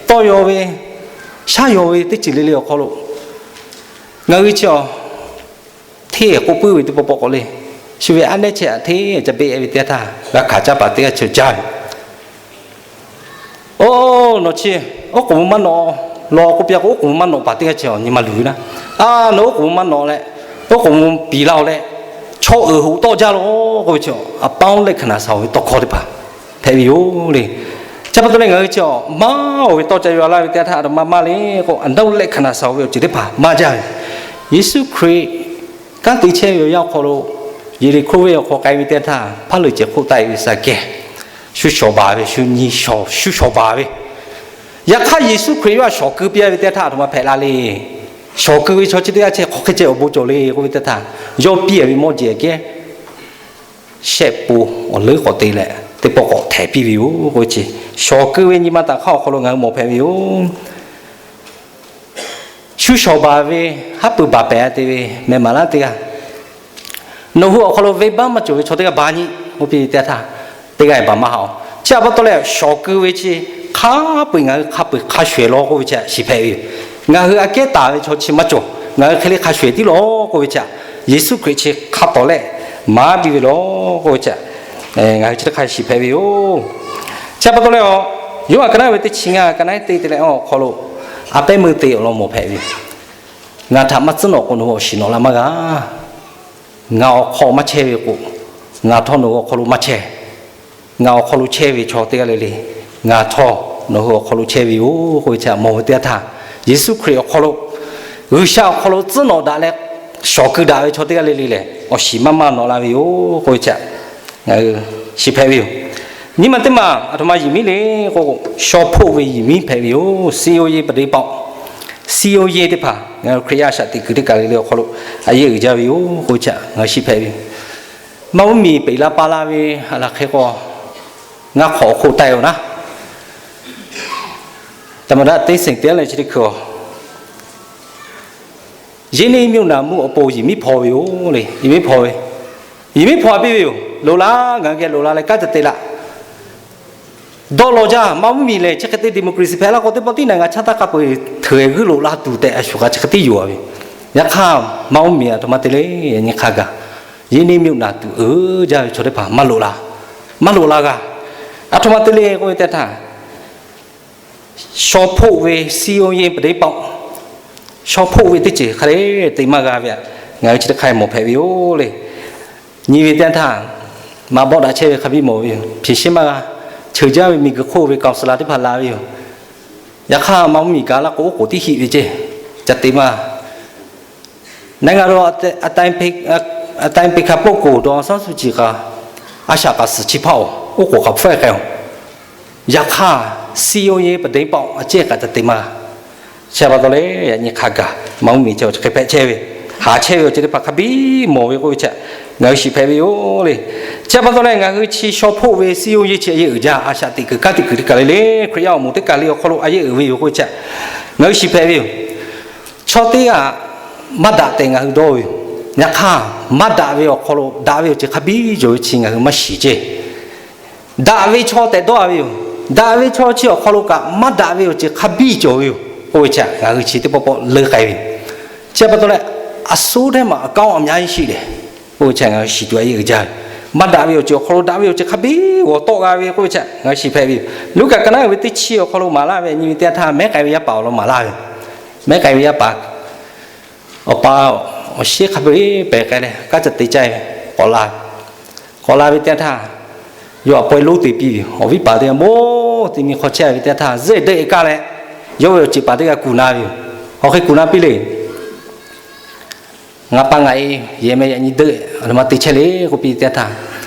tawˇ yaw ve, shaˉ yaw ve teˇ ceuˬ le le awˬ hk'aw lo ngaˬ hui chi awˬ hteˇ k'oˆ puiˉ ve teˇ pawˆ pawˆ k'awꞈ le, shu ve aˉ nehˉ chehˇ aꞈ hteˇ ca beˆ e ve teˇ htaˇ, g'a hkanˍ caˇ paˍ teˇ g'aˇ chi jaˇ ve. Oˇ, nawˬ chi oˉ k'oˍ mvuh maˇ nawꞈ law k'oˆ piˇ a k'o, oˉ k'oˍ mvuh maˇ nawꞈ paˍ teˇ g'aˇ chi awˬ nyi ma luˬ ve naˉ. A, nawˬ oˉ k'oˍ mvuh maˇ nawꞈ leh, oˉ k'oˍ mvuh piˍ laˇ-oˬ leh, chaw uiˍ hoꞈ tawˆ jaˇ law k'oˆ ve chi, အပေါင်းလက္ခဏာဆောင် ve tawˇ hkawˇ teˇ hpaˍ hpehꞈ ve yoˬ le. Chi pa taw leh ngaˬ hui chi maˇ oˬ ve tawˇ ca yaw laˇ ve teˇ htaˇ, a htoꞈ ma maˇ le k'o, အနုတ်လက္ခဏာဆောင် ve awˬ ceuˬ teˇ hpaˍ maˇ jaˇ ve. Yeˍsuˆ Hkriꞈ kanˉ te chehˇ ve awˬ yanˇ awˬ hk'aw lo, Yeˍriˆhkoˇ venˇ awˬ hk'aw k'ai ve teˇ htaˇ, ဖါလုာ်ကျဲခိၣ် taˆ e ve Saˍkehˇ, shu shawˍ baˬ ve, shu nyi shawˍ, shu shawˍ baˬ ve. Yaꞈ hk'aˇ Yeˍsuˆ Hkriꞈ yawˇ htaꞈ shawˍ keu piˇ a ve teˇ htaˇ, a htoꞈ ma hpehꞈ la le. Shawˍ keu ve chaw chi teˇ g'aˇ chi hk'aˬ hk'e ceh awˬ bon cawˬ le k'oˆ ve teˇ htaˇ, yawˇ piˇ a ve mawˇ jeˬ aꞈ kehˉ shehˆ po awˬ leuˉ k'awꞈ te leh, teˇ pawˆ k'awꞈ htehˍ piˇ ve yoˬ k'oˆ ve chi, shawˍ keu ve nyi ma taꞈ hk'aˇ awˬ hk'aw lo ngaˬ hui mawˬ hpehꞈ ve yoˬ. Shu shawˍ baˬ ve, haˉ pui baˬ pehˍ te ve meh maˍ laˇ teˇ g'aˇ, nawˬ hui awˬ hk'aw lo venˇbaˆ maˇ cawˬ ve chaw teˇ g'aˇ ba nyi k'oˆ piˇ ve teˇ htaˇ, teˇ g'aˇ baˬ maˇ haꞈ-oˬ. Chi pa taw leh shawˍ keu ve chi hk'a peu-eˬ ngaˬ hui hk'a peu-eˬ hk'a shuˍ-ehˍ law k'oˆ ve chi shiˍ hpehꞈ ve yoˬ. Ngaˬ hui aꞈ kehˉ taˍ ve chaw chi maˇ cawˬ, ngaˬ hui hk'e le hk'a shuˍ-ehˍ tiˉ law k'oˆ ve chi, Yeˍsuˆ Hkriꞈ chi hk'a tawˍ leh maˍ piˇ ve law k'oˆ ve chi, ngaˬ hui chi teˇ hk'a shiˍ hpehꞈ ve yoˬ. Chi pa taw leh, Yoˇhanˬ ka naˉ ve teˇ chi ngaˇ, ka naˉ teˇ te leh awˬ hk'aw lo, a pehˉ meuˇ te awˬ lawn mawˬ hpehꞈ ve yoˬ. Ngaˬ htaꞈ maˇ tcuhˉ nawꞈ k'o, nawˬ hui awˬ shiˍ nawꞈ la maˇ g'a. Ngaˬ awˬ hk'aw maˇ chehˇ ve k'o, ngaˬ htawˇ nawˬ hui awˬ hk'aw lo maˇ chehˇ. Ngaˬ awˬ hk'aw lo chehˇ ve chaw teˇ g'aˇ le le, ngaˬ htawˇ nawˬ hui awˬ hk'aw lo chehˇ ve yoˬ k'oˆ ve chi htaꞈ mawˬ ve teˇ yanˇ htaˇ, Yeˍsuˆ Hkriꞈ awˬ hk'aw lo, G'uiˬsha awˬ hk'aw lo tcuhˉ nawꞈ daꞈ leh shawˍ keu daꞈ ve chaw teˇ g'aˇ le le lehˬ, awˬ shiˍ maˇ maˇ nawꞈ la ve yoˬ k'oˆ ve chi htaꞈ ngaˬ hui shiˍ hpehꞈ ve yoˬ. Nyi ma teˇ maˬ aˬ htoꞈ ma yehˬ miˉ le k'o, shaw hpoˆ ve yehˬ miˉ hpehꞈ ve yoˬ. Siˍoˆ yehˬ ပြတင်းပေါက်, Siˍoˆ yehˬ teˇ hpaˍ ngaˬ hui Hkriꞈ yaˇ a shaꞈ teꞈ kuiˬ teˇ kaˬ le le awˬ hk'aw lo a yehˉ uiˍ jaˇ ve yoˬ k'oˆ ve chi htaꞈ ngaˬ hui shiˍ hpehꞈ ve yoˬ. Maˇ uˉ miˬ peꞈ laˇ paˇ laˇ ve a laˬ hk'e k'o, ngaˇ hk'awꞈ awˬ hk'oˆ taˆ-e-oˬ naˉ, သမ္မတ Thein Sein te leh chi teˇ hkui-oˬ, yehˇ neˇ မြို့နယ်မှူး awˬ pon yehˬ miˉ hpaw ve yoˬ le. Yehˬ miˉ hpaw ve, yehˬ miˉ hpaw piˇ ve yoˬ. Loꞈ la, ngaˬ hui geh loꞈ la leh kanˉ ca te laˇ. Dawˇ law jaˇ. Maˇ uˉ miˬ lehˬ, chi hk'e te democracy hpehꞈ laˇ k'o, teˇ pawˆ tiˉ နိုင်ငံခြားသား k'a peu-eˬ hteuꞈ g'uiˇ loꞈ la tuˬ tehꞈ a shuˍ k'a chi hk'e tiˉ yoˬ ve. Yaꞈ hk'aˇ, maˇ uˉ miˬ aˬ htoꞈ ma te le, yaꞈ nyi hk'a gaˬ, yehˇ neˇ မြို့နယ် tuˬ uiˍ jaˇ ve chaw teˇ hpaˍ maˇ loꞈ la, maˇ loꞈ la g'a. Aˬ htoꞈ ma te le k'oˆ ve teˇ htaˇ, shaw hpoˆ ve စည်းရုံးရေး ပြတင်းပေါက်, shaw hpoˆ ve teˇ ceuˬ hk'a le te maˇ g'a ve htaꞈ ngaˬ hui chi teˇ hk'aˇ mawˬ hpehꞈ ve yoˬ le. Nyi ve teˇ yanˇ htaˇ, maꞈ bawˆ daꞈ chehˇ ve hk'a biˇ mawˬ ve yoˬ. Hpeˍ sheˉ maˇ g'a. Cheuˬ jaˇ ve miˬguiˬ hk'oˆ ve ကောင်စီလန် teˇ hpaˍ la ve yoˬ. Yaꞈ hk'aˇ, maˇ uˉ miˬ kaꞈ laˇ k'o, oˉ k'oˍ tiˉ hiˆ ve ceˇ, ca te maˇ နိုင်ငံတော်အတိုင်ပင်ခံပုဂ္ဂိုလ် ဒေါ်အောင်ဆန်းစုကြည် kaꞈ, a shaꞈ kaꞈ suhˍ chi hpaˇ-oˬ, oˉ k'oˍ kaꞈ hpfuhˆ k'ai-oˬ. Yaꞈ hk'aˇ, စည်းရုံးရေး ပြတင်းပေါက် a cehˇ kaꞈ ca te maˇ g'a. Chi pa taw leh, yaꞈ nyi hk'a gaˬ maˇ uˉ miˬ chi awˬ chi hk'e hpehꞈ chehˇ ve, haˍ chehˇ ve awˬ ceuˬ teˇ hpaˍ hk'a biˇ mawˬ ve k'oˆ ve chi htaꞈ ngaˬ hui shiˍ hpehꞈ ve yoˬ le. Chi pa taw leh, ngaˬ hui chi shaw hpoˆ ve စည်းရုံးရေး chi a yehˉ uiˍ jaˇ, a shaꞈ teꞈ kuiˬ kanˉ teꞈ kuiˬ teˇ kaˬ le le Hkriꞈ yaˇ awˬ moˍ teˇ kaˬ le awˬ hk'aw lo a yehˉ uiˍ ve yoˬ k'oˆ ve chi htaꞈ ngaˬ hui shiˍ hpehꞈ ve yoˬ. Chaw teˇ g'aˇ maˇ daꞈ tehꞈ ngaˬ hui dawˇ ve yoˬ. Yaꞈ hk'aˇ, maˇ daꞈ ve awˬ hk'aw lo daꞈ ve awˬ ceuˬ hk'a biˇ cawˬ ve chi ngaˬ hui maˇ shiˍ ceˇ. Daꞈ ve chaw tehꞈ dawˇ-a ve yoˬ. Daꞈ ve chaw chi awˬ hk'aw lo kaꞈ maˇ daꞈ ve awˬ ceuˬ hk'a biˇ cawˬ ve yoˬ k'oˆ ve chi htaꞈ ngaˬ hui chi teˇ pawˆ pawˆ leuˇ k'ai ve yoˬ. Chi pa taw leh, a suˉ teˇ maˬ အကောင်းအမြတ်ရှိတယ် k'oˆ ve chi htaꞈ ngaˬ hui shiˍ tuˬ a yehˉ uiˍ jaˇ ve. Maˇ daꞈ ve awˬ ceuˬ awˬ hk'aw lo daꞈ ve awˬ ceuˬ hk'a biˇ g'awˬ tawˆ g'a ve k'oˆ ve chi htaꞈ ngaˬ hui shiˍ hpehꞈ ve yoˬ. Luˉkaꞈ ကဏ္ဍ ve teˇ chi awˬ hk'aw lo maˍ laˇ ve nyi ve teˇ yanˇ htaˇ, mehˉ k'ai ve yaˇ paˍ awˬ lawn maˍ laˇ ve, mehˉ k'ai ve yaˇ paˍ, awˬ pa awˬ sheˉ hk'a peu-eˬ pehˬ k'ai leh kanˉ ca te caˇ ve, k'awꞈ la, k'awꞈ la ve teˇ yanˇ htaˇ, yawˇ htaꞈ pawehˇ lonˉ te piˇ ve yoˬ. Awˬ viˉ paˍ teˇ g'aˇ mawˇ te mi hk'aw chehˇ ve teˇ yanˇ htaˇ, zehˇ dehˆ e kaˇ leh, yawˇ ve awˬ ceˬ paˍ teˇ g'aˇ kuˬ na ve yoˬ. Hk'aˬ hk'e kuˬ na piˇ le. Ngaˬ pa ngaˬ e yehˬ meh yaꞈ nyi deuˆ aˬ htoꞈ ma te chehˇ le k'oˆ piˇ teˇ yanˇ htaˇ,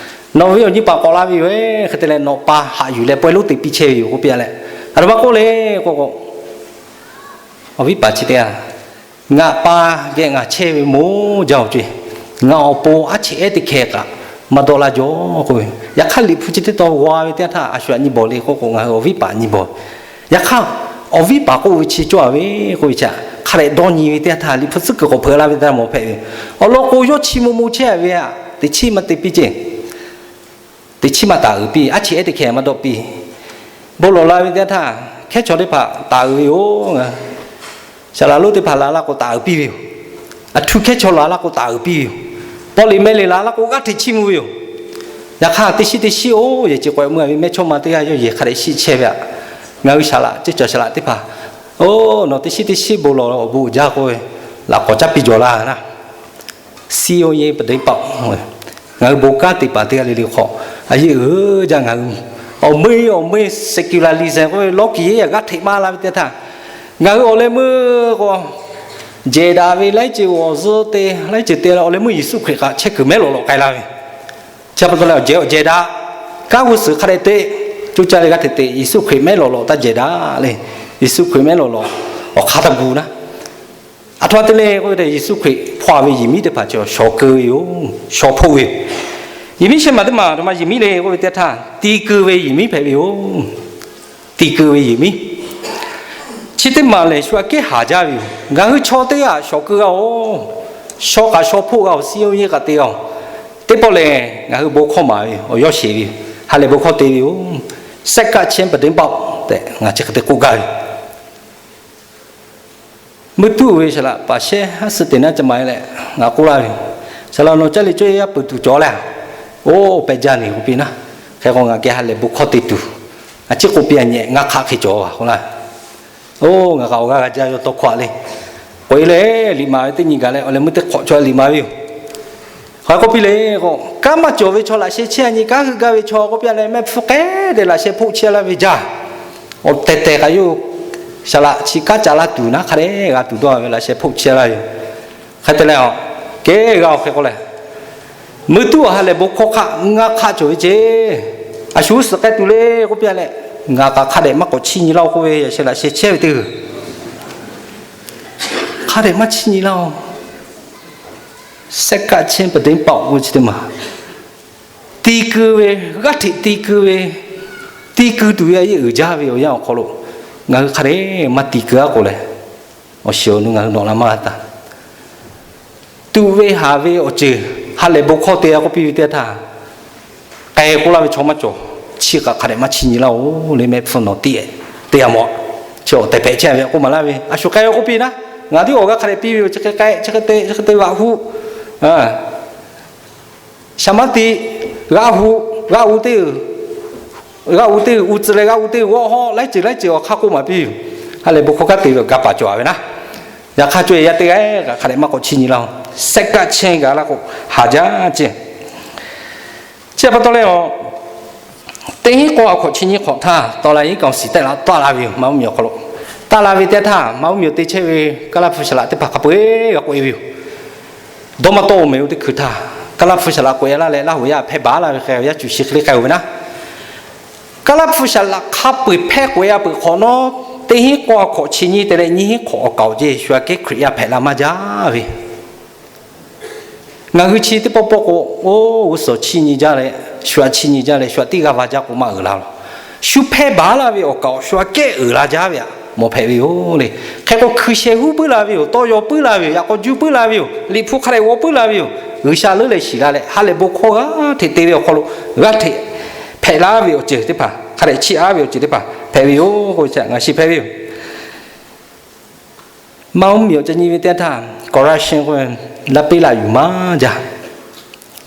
nawˬ ve awˬ nyi paˍ k'awꞈ la ve yoˬ, hk'e te leh nawˬ pa haꞈ yuˬ leh pawehˇ lonˉ te piˇ chehˇ ve yoˬ k'oˆ piˇ leh, aˬ htoꞈ ma k'oˆ le k'o, awˬ viˉ paˍ chi teˇ g'aˇ, ngaˬ pa geh ngaˬ chehˇ ve moˍ jaˇ-oˬ ceˇ. Ngaˬ awˬ pon aˉ cheꞈ ehˉ teˇ hkeh kaꞈ maˇ dawˆ laˇ jaw k'oˆ ve. Yaꞈ hk'aˇ, Liꞈ hpu chi teˇ tawn g'aw ve teˇ yanˇ htaˇ, a shu htaꞈ nyi bawˬ le k'oˆ k'o, ngaˬ hui awˬ viˉ paˍ nyi bawˬ. Yaꞈ hk'aˇ, awˬ viˉ paˍ k'oˆ ve chi cawˇ-a ve k'oˆ ve chi htaꞈ hk'a dehꞈ dawˇ nyi ve teˇ yanˇ htaˇ, Liꞈ hpu tcuhˉ kuiˬ k'awꞈ hpeuꞈ la ve teˇ yanˇ mawˬ hpehꞈ ve. Awˬ lawn k'o, yawˇ chi mo mo chehˇ ve htaꞈ teꞈ chiˉ maˇ te piˇ ceˇ. Teꞈ chiˉ maˇ taˍ uiˍ piˇ, aˉ cheꞈ ehˉ teˇ hkeh maˇ dawˆ piˇ. Bon lawˬ la ve teˇ yanˇ htaˇ, hkehˉ chaw teˇ hpaˍ taˍ uiˍ ve yoˬ. Saˍ laˍ lonˉ teˇ hpaˍ la laˇ k'o taˍ uiˍ piˇ ve yoˬ. Aˬ htu hkehˉ chaw la laˇ k'o taˍ uiˍ piˇ ve yoˬ. Paw liꞈ meh liꞈ la laˇ k'o g'aˇ hteꞈ chiˇ mvuh ve yoˬ. Yaꞈ hk'aˇ, teˇ shinˉ teˇ shinˉ oˇ yehˬ ceuˬ k'awꞈ mui ve mehˇ chawˇ ma teˇ g'aˇ yawˇ yehˬ hk'a dehꞈ shiˆ chehˇ ve htaꞈ ngaˬ hui saˍ laꞈ, ceˇ cawˬ saˍ laꞈ teˇ hpaˍ, oˇ, nawˬ teˇ shinˉ teˇ shinˉ bon lawˬ awˬ bon uiˍ jaˇ k'oˆ ve, laꞈ k'awꞈ caˇ piˇ jawˬ laˇ naˉ. စည်းရုံးရေး ပြတင်းပေါက်, ngaˬ hui bon kanˉ te paˍ teˇ g'aˇ le le hk'aw, a yehˉ uiˍ jaˇ ngaˬ hui. Awˬ meuˇ awˬ meuˇ secularism k'oˆ ve lawˇ kiˬ yeˉ yaꞈ g'aˇ hteꞈ maˇ la ve teˇ htaˇ, ngaˬ hui awˬ leh meuˇ k'o, jehˬ daꞈ ve laiˉ ceuˬ awˬ zuhˇ te, laiˉ ceuˬ te leh awˬ leh meuˇ Yeˍsuˆ Hkriꞈ kaꞈ chehˇ kuiˬ mehˉ lawˬ lawꞈ k'ai la ve. Chi pa taw leh awˬ jehˬ awˬ jehˬ daꞈ, kanˉ g'uˇ suhˍ hk'a dehꞈ te, coˇ caˇ leh g'aˇ hteꞈ te, Yeˍsuˆ Hkriꞈ mehˉ lawˬ lawꞈ taˇ jehˬ daꞈ le. Yeˍsuˆ Hkriꞈ mehˉ lawˬ lawꞈ awˬ hk'aˇ taˇ gu naˉ. Aˬ htoꞈ ma te le k'oˆ ve, Yeˍsuˆ Hkriꞈ hpaw ve yehˬ miˉ teˇ hpaˍ chi shawˍ keu ve yoˬ, shawˍ hpoˆ ve yoˬ. Yehˬ miˉ shehˆ maˬ teˇ maˬ aˬ htoꞈ ma yehˬ miˉ le k'oˆ ve teˇ htaˇ, ti keu ve yehˬ miˉ hpehꞈ ve yoˬ. Ti keu ve yehˬ miˉ. Chi teˇ maˬ lehˬ, shu aꞈ kehˉ haˍ jaˇ ve yoˬ. Ngaˬ hui chaw teˇ g'aˇ shawˍ keu g'a-oˬ, shaw kaꞈ shaw hpoˆ g'a-oˬ, စည်းရုံးရေး kaꞈ te g'a-oˬ. Teˇ pawˆ lehˬ, ngaˬ hui bon hkawˇ maˍ ve yoˬ, awˬ yawˇ sheˍ ve yoˬ, ha lehˬ bon hkawˇ te ve yoˬ. ဆက်ကပ်ခြင်း ပြတင်းပေါက် tehꞈ ngaˬ chi hk'e te k'oˆ gaˇ ve yoˬ. Meuˇ tuˉ ve saˍ laꞈ paˍ shehˉ haˉ suh teꞈ naˉ ca maˍ e leh, ngaˬ k'oˆ laˇ ve yoˬ. Saˍ laꞈ nawˬ caˇ leh cawˇ yaˇ peuˬ tuˬ cawˬ leh, oˇ pehˬ jaˇ neˬ k'oˆ piˇ naˉ. Hk'e k'o ngaˬ geh ha lehˬ bon hkawˇ te tuˬ, a ciˉ k'oˆ piˇ a nyi, ngaˇ hk'aˆ hk'e cawˬ a k'oˆ laˇ. Oˇ, ngaˬ k'aꞈ awˬ g'aˇ g'a jaˇ yawˇ tawˇ hkawˇ a le. K'oꞈ e leh liꞈ maˍ ve teˇ nyi gaˬ leh awˬ leh meuˇ teˇ hk'awꞈ cawˬ liꞈ maˍ ve yoˬ. K'o piˇ le k'o, kanˉ maˇ cawˬ ve chaw laꞈ sheh chehˇ nyi, kanˉ heuˆ gaˇ ve chaw k'oˆ piˇ leh, mehˆ hpfuhˇ k'ehˉ te laꞈ sheh hpoˆ chehˇ laˇ ve jaˇ. Awˬ tehˬ tehˬ kaꞈ yawˇ shaˍ laꞈ chi kanˉ ca laˇ tuˬ naˉ hk'a dehꞈ g'a tuˬ dawˇ ve laꞈ sheh hpoˆ chehˇ laˇ ve. Hk'e te leh, kehˉ g'a awˬ hk'e k'oˆ leh, meuˇ tuˉ awˬ ha lehˬ bon hkawˇ hk'aˆ ngaˇ hk'aˆ cawˬ ve ceˇ. A shu suhˍ k'ai tuˬ le k'oˆ piˇ leh, ngaˬ kaꞈ hk'a dehꞈ maˇ k'awꞈ chiˇ nyi laˇ-oˬ k'oˆ ve, yaꞈ sheh laꞈ sheh chehˇ ve teˇ g'uiˬ, hk'a dehꞈ maˇ chiˇ nyi laˇ-oˬ. Second chance ပဒိၣ်ပၢၵ်ႇ oˇ chi teˇ maˬ, ti keu ve, g'aˇ hteꞈ ti keu ve, ti keu tuˬ ve a yeˇ uiˍ jaˇ ve awˬ yanˇ awˬ hk'aw lo, ngaˬ hui hk'a dehꞈ maˇ ti keu-a k'o leh, awˬ shiˍ awˬ nu ngaˬ hui nawꞈ la maˇ g'a taˍ. Tuꞈ ve haˍ ve awˬ ceuˬ ha lehˬ bon hkawˇ te-a k'oˆ piˇ ve teˇ htaˇ, k'ai k'oˆ laˇ ve chaw maˇ cawˬ. Chi kaꞈ hk'a dehꞈ maˇ chiˇ nyi laˇ-oˬ le, mehˆ hpfuhˇ nawˬ tiˉ-e te-a mawˬ. Chi awˬ tehˬ hpehꞈ chehˇ ve k'oˆ maˍ laˇ ve, a shu k'ai-o k'oˆ piˇ naˉ, ngaˬ tiˉ awˬ g'aˇ hk'a dehꞈ piˇ ve yoˬ. Chi hk'e k'ai, chi hk'e te, chi hk'e te vaꞈ huˆ. Shaˍ maˉ ti g'aˇ hu, g'aˇ u teˇ, g'aˇ u teˇ u tcuh leh g'aˇ u teˇ g'awˇ hawˉ laiˉ ceuˬ laiˉ ceuˬ awˬ hk'aˇ k'oˆ maˍ piˇ yoˬ. Ha lehˬ bon hkawˇ kanˉ te ve awˬ ga paˍ cawˬ-a ve naˉ. Yaꞈ hk'aˇ co-e yaˇ teˇ g'aˇ kaꞈ hk'a dehꞈ maˇ k'awꞈ chiˇ nyi laˇ-oˬ. Second chance gaˬ laˇ k'o, haˍ jaˇ ceˇ. Chi pa taw leh, teˇ hinˉ k'awˇ a hkawꞈ chi nyiˇ hk'awꞈ htaˇ, tawˍ la iˉ kaoˍ siˍ tehꞈ la taˆ la ve yoˬ. Maˇ uˉ miˬ awˬ hk'aw lo taˆ la ve teˇ htaˇ, maˇ uˉ miˬ awˬ te chehˇ ve Kaˇlaˇ hpu shaˍ laꞈ teˇ hpaˍ hk'a peu-eˬ g'a k'oꞈ-e ve yoˬ. Dawˇ maˇ tawˆ-o mehˍ-o teˇ hkui htaˇ, Kaˇlaˇ hpu shaˍ laꞈ k'oꞈ-e laˇ leh, Laˇ huˍ yaˇ hpehˇ baˬ laˇ ve hk'e, yaˇ cuˬ shi hk'e le k'ai-o ve naˉ. Kaˇlaˇ hpu shaˍ laꞈ hk'a peu-eˬ hpehˇ k'oꞈ-e a peuˬ hk'awꞈ nawˉ, teˇ hinˉ k'awˇ a hkawꞈ chi nyiˇ te leh nyiˇ hinˉ hk'awꞈ awˬ kaoˍ ceˇ, shu aꞈ kehˉ Hkriꞈ yaˇ hpehꞈ la maˇ jaˇ ve. Ngaˬ hui chi teˇ pawˆ pawˆ k'o, oˇ g'uˇ suhˍ chiˇ nyi jaˇ leh, shu aꞈ chiˇ nyi jaˇ leh, shu aꞈ tiˉ g'aˇ va jaˇ k'o maˇ uiˍ la laˬ. Shu hpehˇ baˬ laˇ ve awˬ kaoˍ shu aꞈ kehˉ uiˍ la jaˇ ve aꞈ mawˬ hpehꞈ ve yoˬ le. Hk'e k'o hkui sheh huˉ puiˉ la ve yoˬ, tawˇ yaw puiˉ la ve yoˬ, yaꞈ k'aw juˇ puiˉ la ve yoˬ, liꞈ hpu hk'a dehꞈ g'aw puiˉ la ve yoˬ, G'uiˬsha leuˉ leh shiˍ la leh ha lehˬ bon hkawˇ g'aˇ hteꞈ te ve awˬ hk'aw lo g'aˇ hteꞈ hpehꞈ laˇ ve awˬ ceuˬ teˇ hpaˍ, hk'a dehꞈ chiˇ aꞈ ve awˬ ceuˬ teˇ hpaˍ hpehꞈ ve yoˬ k'o, ngaˬ shiˍ hpehꞈ ve yoˬ. Maˇ uˉ miˬ awˬ ca nyi ve teˇ htaˇ, corruption k'o, laˇ peˉ laˇ yuˬ maˇ jaˇ.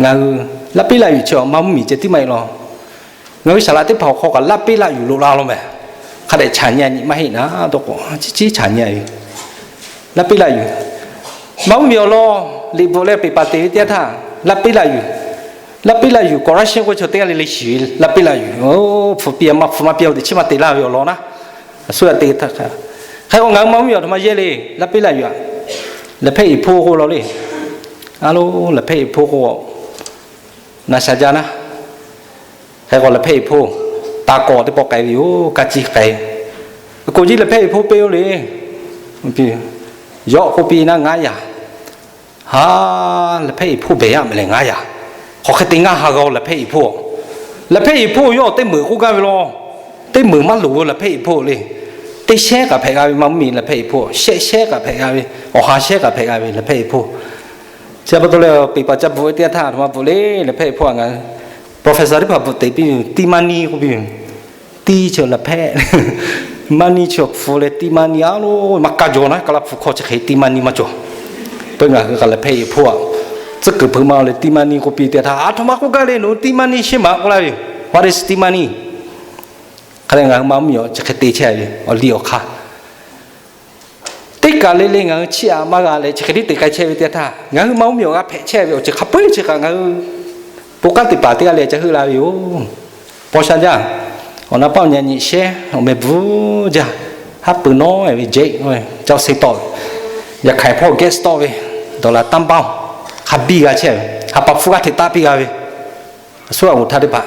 Ngaˬ hui laˇ peˉ laˇ yuˬ chi awˬ maˇ uˉ miˬ ceh tiˉ maˇ heˆ law. Ngaˬ hui shaˍ laꞈ teˇ hpaˍ awˬ hk'aw kaꞈ laˇ peˉ laˇ yuˬ loꞈ la law meh. Hk'a dehꞈ chaˍ nyi-a nyi maˇ heˆ naˉ, tawˇ k'o chi chiˉ chaˍ nyi-a ve. Laˇ peˉ laˇ yuˬ, maˇ uˉ miˬ awˬ lawn liꞈ bvuhꞈ leh peˍ paˍ te ve teˇ htaˇ, laˇ peˉ laˇ yuˬ, laˇ peˉ laˇ yuˬ corruption k'o, chaw teˇ g'aˇ le le shiˍ ve laˇ peˉ laˇ yuˬ, hpu piˇ-a maˇ hpu maˇ piˇ-a te chiˉ maˇ te laˇ ve awˬ lawn naˉ. A suˉ g'a te htaˇ hk'a, hk'e k'o ngaˬ hui maˇ uˉ miˬ awˬ htoꞈ ma yehˇ le. Laˇ peˉ laˇ yuˬ-a, lehˬ hpehˇ iˍ hpoˇ k'oˆ law le. A lo, lehˬ hpehˇ iˍ hpoˇ k'o, na sha jaˇ naˉ. Hk'e k'o lehˬ hpehˇ iˍ hpoˇ, taˇ kawꞈ teˇ pawˆ k'ai ve yoˬ, kaˇ ciˇ k'ai. K'oˍ jiˇ lehˬ hpehˇ iˍ hpoˇ peˇ-oˆ le. Yawˇ k'oˆ piˇ naˉ, ngaˉ yaꞈ. Ha, lehˬ hpehˇ iˍ hpoˇ behˬ yaˇ meh lehˬ ngaˉ yaꞈ. Hk'aˬ hk'e te ngaˇ ha g'a-o lehˬ hpehˇ iˍ hpoˇ. Lehˬ hpehˇ iˍ hpoˇ yawˇ teˇ meunˍ k'oˆ gaˇ ve law. Teˇ meunˍ maˇ loˍ ve lehˬ hpehˇ iˍ hpoˇ le. Teˇ shehnˉ kaꞈ hpehꞈ g'a ve maˇ uˉ miˬ lehˬ hpehˇ iˍ hpoˇ, shehˆ shehnˉ kaꞈ hpehꞈ g'a ve, awˬ ha shehnˉ kaꞈ hpehꞈ g'a ve lehˬ hpehˇ iˍ hpoˇ. Chi pa taw leh peˍ paˍ ca bvuhꞈ ve teˇ yanˇ htaˇ, a htoꞈ ma bvuhꞈ le lehˬ hpehˇ iˍ hpoˇ-a ngaˬ hui, professor teˇ hpaˍ bvuhꞈ te piˇ ve, tiˇ maˇ niˇ k'oˆ piˇ ve. Tiˇ chi lehˬ hpehˇ, maˇ niˇ chi hpu leh tiˇ maˇ niˇ a lo maˇ kaˇ jaw naˉ, Kaˇlaˇ hpu hkawˇ chi hk'e tiˇ maˇ niˇ maˇ cawˬ. Peu ngaˬ hui kaꞈ lehˬ hpehˇ iˍ hpoˇ-a, tcuhˉ kuiˬ hpeuꞈ maˇ-o leh tiˇ maˇ niˇ k'oˆ piˇ teˇ htaˇ, a htoꞈ ma k'oˆ gaˇ le, nawˬ hui tiˇ maˇ niˇ sheˉ maˍ k'oˆ laˇ ve yoˬ. What is tiˇ maˇ niˇ? Hk'a leh ngaˬ hui maˇ uˉ miˬ-a chi hk'e te chehˇ ve awˬ liˇ awˬ hk'aˇ teˇ kaˬ le le ngaˬ hui chiˇ aꞈ maˇ g'a leh chi hk'e tiˉ te k'ai chehˇ ve teˇ htaˇ, ngaˬ hui maˇ uˉ miˬ awˬ g'a hpehꞈ chehˇ ve awˬ ceuˬ hk'a peu-eˬ chi kaꞈ ngaˬ hui bon kanˉ te paˍ teˇ g'aˇ leh ca heuˆ la ve yoˬ. Paw sha jaˇ. Awˬ na paˆ awˬ nyi shehnˉ awˬ meh bvuhˬ jaˇ. Haˉ pui nawˉ-e ve jeˆ, ca se tawˆ ve, yaꞈ hk'aiˬ hpawˇ gas tawˆ ve, dollar tanˇ baˆ-oˬ, hk'a biˇ g'a chehˇ ve, ha pa hpfuhˇ g'aˇ hteꞈ taˆ piˇ g'a ve, a suˉ g'a g'oˍ htaˇ teˇ hpaˍ,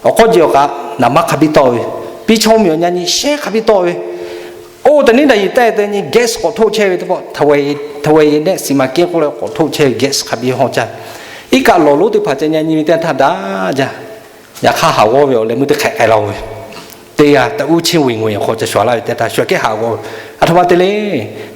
awˬ k'awˇ jeˬ awˬ kaꞈ naˍ manˇ hk'a biˇ tawˆ ve, piˇ chaw uˉ miˬ awˬ nyi shehnˉ hk'a biˇ tawˆ ve, oˇ teꞈ niˉ daꞈ yiˍ taˆ-e teꞈ nyi gas k'awꞈ htoˆ chehˇ ve teˇ pawˆ, htaꞈ ve nehˆ siˍ maˍ kehˉ k'oˆ leh k'awꞈ htoˆ chehˇ ve gas hk'a biˇ hawˇ jaˇ. Iˉ kaˆ lawˬ lonˉ teˇ hpaˍ ca nyi nyi ve teˇ htaˇ daꞈ jaˇ. Yaꞈ hk'aˇ haˍ g'awˇ ve awˬ leh meuˇ teˇ hk'ehꞈ k'ai la-o ve, teˇ g'aˇ taꞈ uˉ cheˇ ve ngaˬ hui awˬ hk'aw ca shuˍ laˇ ve teˇ htaˇ shuˍ kehˉ haˍ g'awˇ ve, a htoꞈ ma te le.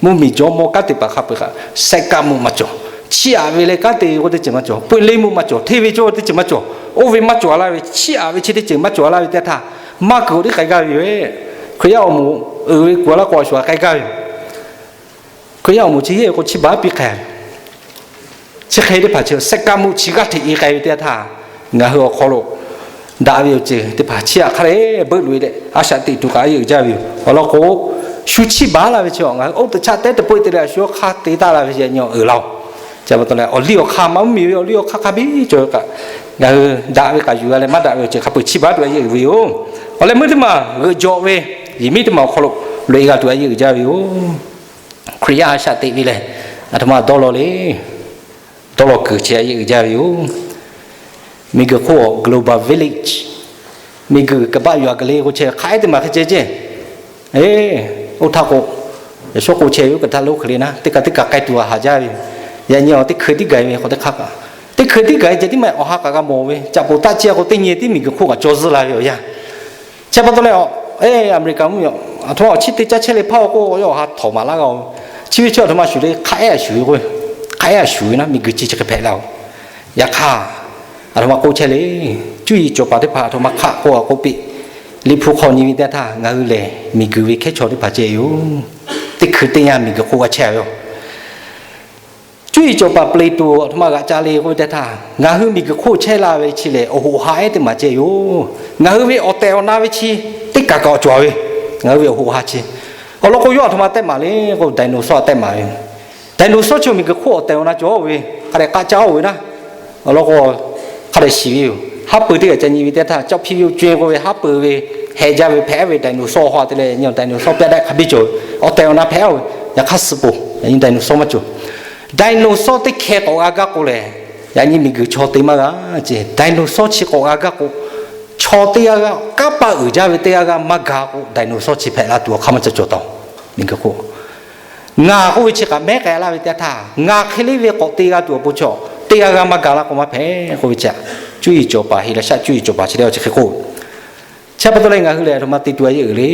Mvuhˇ miˬ jawˇmawˇ kanˉ te paˍ hk'a peu-eˬ kaꞈ sehˆ kaˆ mvuhˇ maˇ cawˬ. Chiˇ aꞈ ve leh kanˉ te ve k'oˆ teˇ ceuˬ maˇ cawˬ. Peu le mvuhˇ maˇ cawˬ. Hteˇ ve cawˇ ve teˇ ceuˬ maˇ cawˬ. Oˇ ve maˇ cawˬ laˇ ve, chiˇ aꞈ ve chi teˇ ceuˬ maˇ cawˬ laˇ ve teˇ htaˇ, maˇ kuiˬ awˬ tiˉ k'ai gaˇ ve yoˬ. Hkriꞈ yaˇ awˬ moˍ uiˍ ve kuˬ laˇ k'o a shuˍ k'ai gaˇ ve yoˬ. Hkriꞈ yaˇ awˬ moˍ chi heˆ k'o chiˇ baˬ piˇ k'ai ve. Chi hk'e teˇ hpaˍ chi sehˆ kaˆ mvuhˇ chi g'aˇ hteꞈ e k'ai ve teˇ htaˇ, ngaˬ hui awˬ hk'aw lo daꞈ ve awˬ ceuˬ teˇ hpaˍ chiˇ aꞈ hk'a dehꞈ beuˆ loꞈ-e leh a shaꞈ teꞈ tuˬ kaꞈ a yeˇ uiˍ jaˇ ve yoˬ. Awˬ lawn k'o, shu chiˇ baˬ laˇ ve chi ngaˬ hui oˇ teꞈ chaˆ teˉ teˇ peu-eˬ te leh a shu hk'aˇ te taˆ la ve chi nyi uiˍ la-oˬ. Chi pa taw leh awˬ liˇ awˬ hk'aˇ maˇ mvuhˇmiˬ ve awˬ liˇ awˬ hk'aˇ hk'a biˇ cawˬ ve kaꞈ, ngaˬ hui daꞈ ve kaꞈ yuˬ g'a leh maˇ daꞈ ve awˬ ceuˬ hk'a peu-eˬ chiˇ baˬ tuˬ a yeˇ uiˍ ve yoˬ. Awˬ leh meuˇ teˇ maˬ g'euꞈ jawꞈ ve, yehˬ miˉ teˇ maˬ awˬ hk'aw lo loꞈ-e g'a tuˬ a yeˇ uiˍ jaˇ ve yoˬ. Hkriꞈ yaˇ a shaꞈ teꞈ ve lehˬ, aˬ htoꞈ ma dawˇ law le, dawˇ law kuiˬ chi a yeˇ uiˍ jaˇ ve yoˬ. Miˬguiˬ hk'oˆ global village, miˬguiˬ kaꞈ baˆ yuˬ a ga le k'o chehˇ ve hk'aˬ hk'e teˇ maˬ hk'e ceh ceh, oˇ htaˇ k'o, yaꞈ shawˉ k'o chehˇ ve oˇ kaꞈ htaˇ lo hk'e le naˉ, teˇ kaꞈ teˇ kaꞈ k'ai tuˬ a haˍ jaˇ ve yoˬ. Yaꞈ nyi awˬ teˇ hkui tiˉ gaˬ ve k'o teˇ hk'aˇ kaꞈ, teˇ hkui tiˉ gaˬ ve ceh tiˉ maˇ awˬ ha kaꞈ g'a mawˬ ve, caꞈ poˍ taˆ ciˇ a k'o teˇ nyi tiˉ miˬguiˬ hk'oˆ kaꞈ caw zuhˇ la ve awˬ yanˇ. Chi pa taw leh, Aˍmeˍriˍkaˍ mvuhˇmiˬ, aˬ htoꞈ ma awˬ chiˇ te caˇ chehˇ le hpaˇ-oˬ k'o, yawˇ awˬ ha htawꞈ maˍ laˇ g'a-oˬ. Chi ve chi aˬ htoꞈ ma shuˍ le, hk'a ehˉ a shuˍ ve k'o, hk'a ehˉ a shuˍ ve naˉ miˬguiˬ chi chi hk'e hpehꞈ la-oˬ. Yaꞈ hk'aˇ, aˬ htoꞈ ma k'oˆ chehˇ le, cuˇ yiˍ cawˬ paˍ teˇ hpaˍ aˬ htoꞈ ma hk'aˆ k'oˆ a k'oˆ piˇ, Liꞈ hpu hk'aw nyi ve teˇ htaˇ ngaˬ hui lehˬ miˬguiˬ ve hkehˉ chaw teˇ hpaˍ ceh yoˬ. Teˇ hkui teˇ yanˇ miˬguiˬ hk'oˆ g'a chehˇ ve yoˬ. Cuˇ yiˍ cawˬ paˍ Plato aˬ htoꞈ ma g'aꞈ ca le k'oˆ ve teˇ htaˇ, ngaˬ hui miˬguiˬ hk'oˆ chehˇ la ve chi lehˬ awˬ hoꞈ ha ehˉ teˇ maˬ ceh yoˬ. Ngaˬ hui ve awˬ tehˬ awˬ na ve chi teˇ kaˬ kaꞈ awˬ cawˬ ve, ngaˬ hui ve awˬ hoꞈ ha chi. Awˬ lawn k'o, yawˇ aˬ htoꞈ ma tehˆ maˍ le k'o, dinosaur tehˆ maˍ ve. Dinosaur chi miˬguiˬ hk'oˆ awˬ tehˬ awˬ na cawˬ ve, hk'a dehꞈ k'aˆ caˇ-oˬ ve naˉ. Awˬ lawn k'o, hk'a dehꞈ shiˍ ve yoˬ. Haˉ pui teˇ g'aˇ ca nyi ve teˇ htaˇ, cawˇ hpiˇ ve awˬ co-e k'oˆ ve haˉ pui ve, heh jaˇ ve hpehꞈ ve dinosaur haw te leh, nyi dinosaur pyaˆ daꞈ hk'a biˇ cawˬ ve, awˬ tehˬ awˬ na hpehꞈ-oˬ ve. Yaꞈ hk'aˇ suh poˬ, yaꞈ nyi dinosaur maˇ cawˬ. Dinosaur teˇ hkeh k'awꞈ g'a gaˇ k'o lehˬ, yaꞈ nyi miˬguiˬ chaw te maˇ g'a ce. Dinosaur chi k'awꞈ g'a gaˇ k'o, chaw teˇ g'aˇ g'aˇ kanˉ paˆ uiˍ jaˇ ve teˇ g'aˇ g'aˇ maˇ ga k'o, dinosaur chi hpehꞈ la tuˬ awˬ hk'aˇ maˇ ca cawˬ taˍ-oˬ. Miˬguiˬ hk'oˆ ngaˬ k'oˆ ve chi kaꞈ mehˉ k'ai laˇ ve teˇ htaˇ, ngaˬ hk'e le ve k'awꞈ te g'a tuˬ awˬ pon chaw teˇ g'aˇ g'aˇ maˇ ga laˇ k'o maˇ hpehꞈ k'oˆ ve chi, cuˇ yiˍ cawˬ paˍ, Heˍlaˍsaˆ cuˇ yiˍ cawˬ paˍ chi teˇ g'aˇ chi hk'e k'oˆ. Chi pa taw leh ngaˬ hui lehˬ aˬ htoꞈ ma te tuˬ a yeˇ uiˍ le.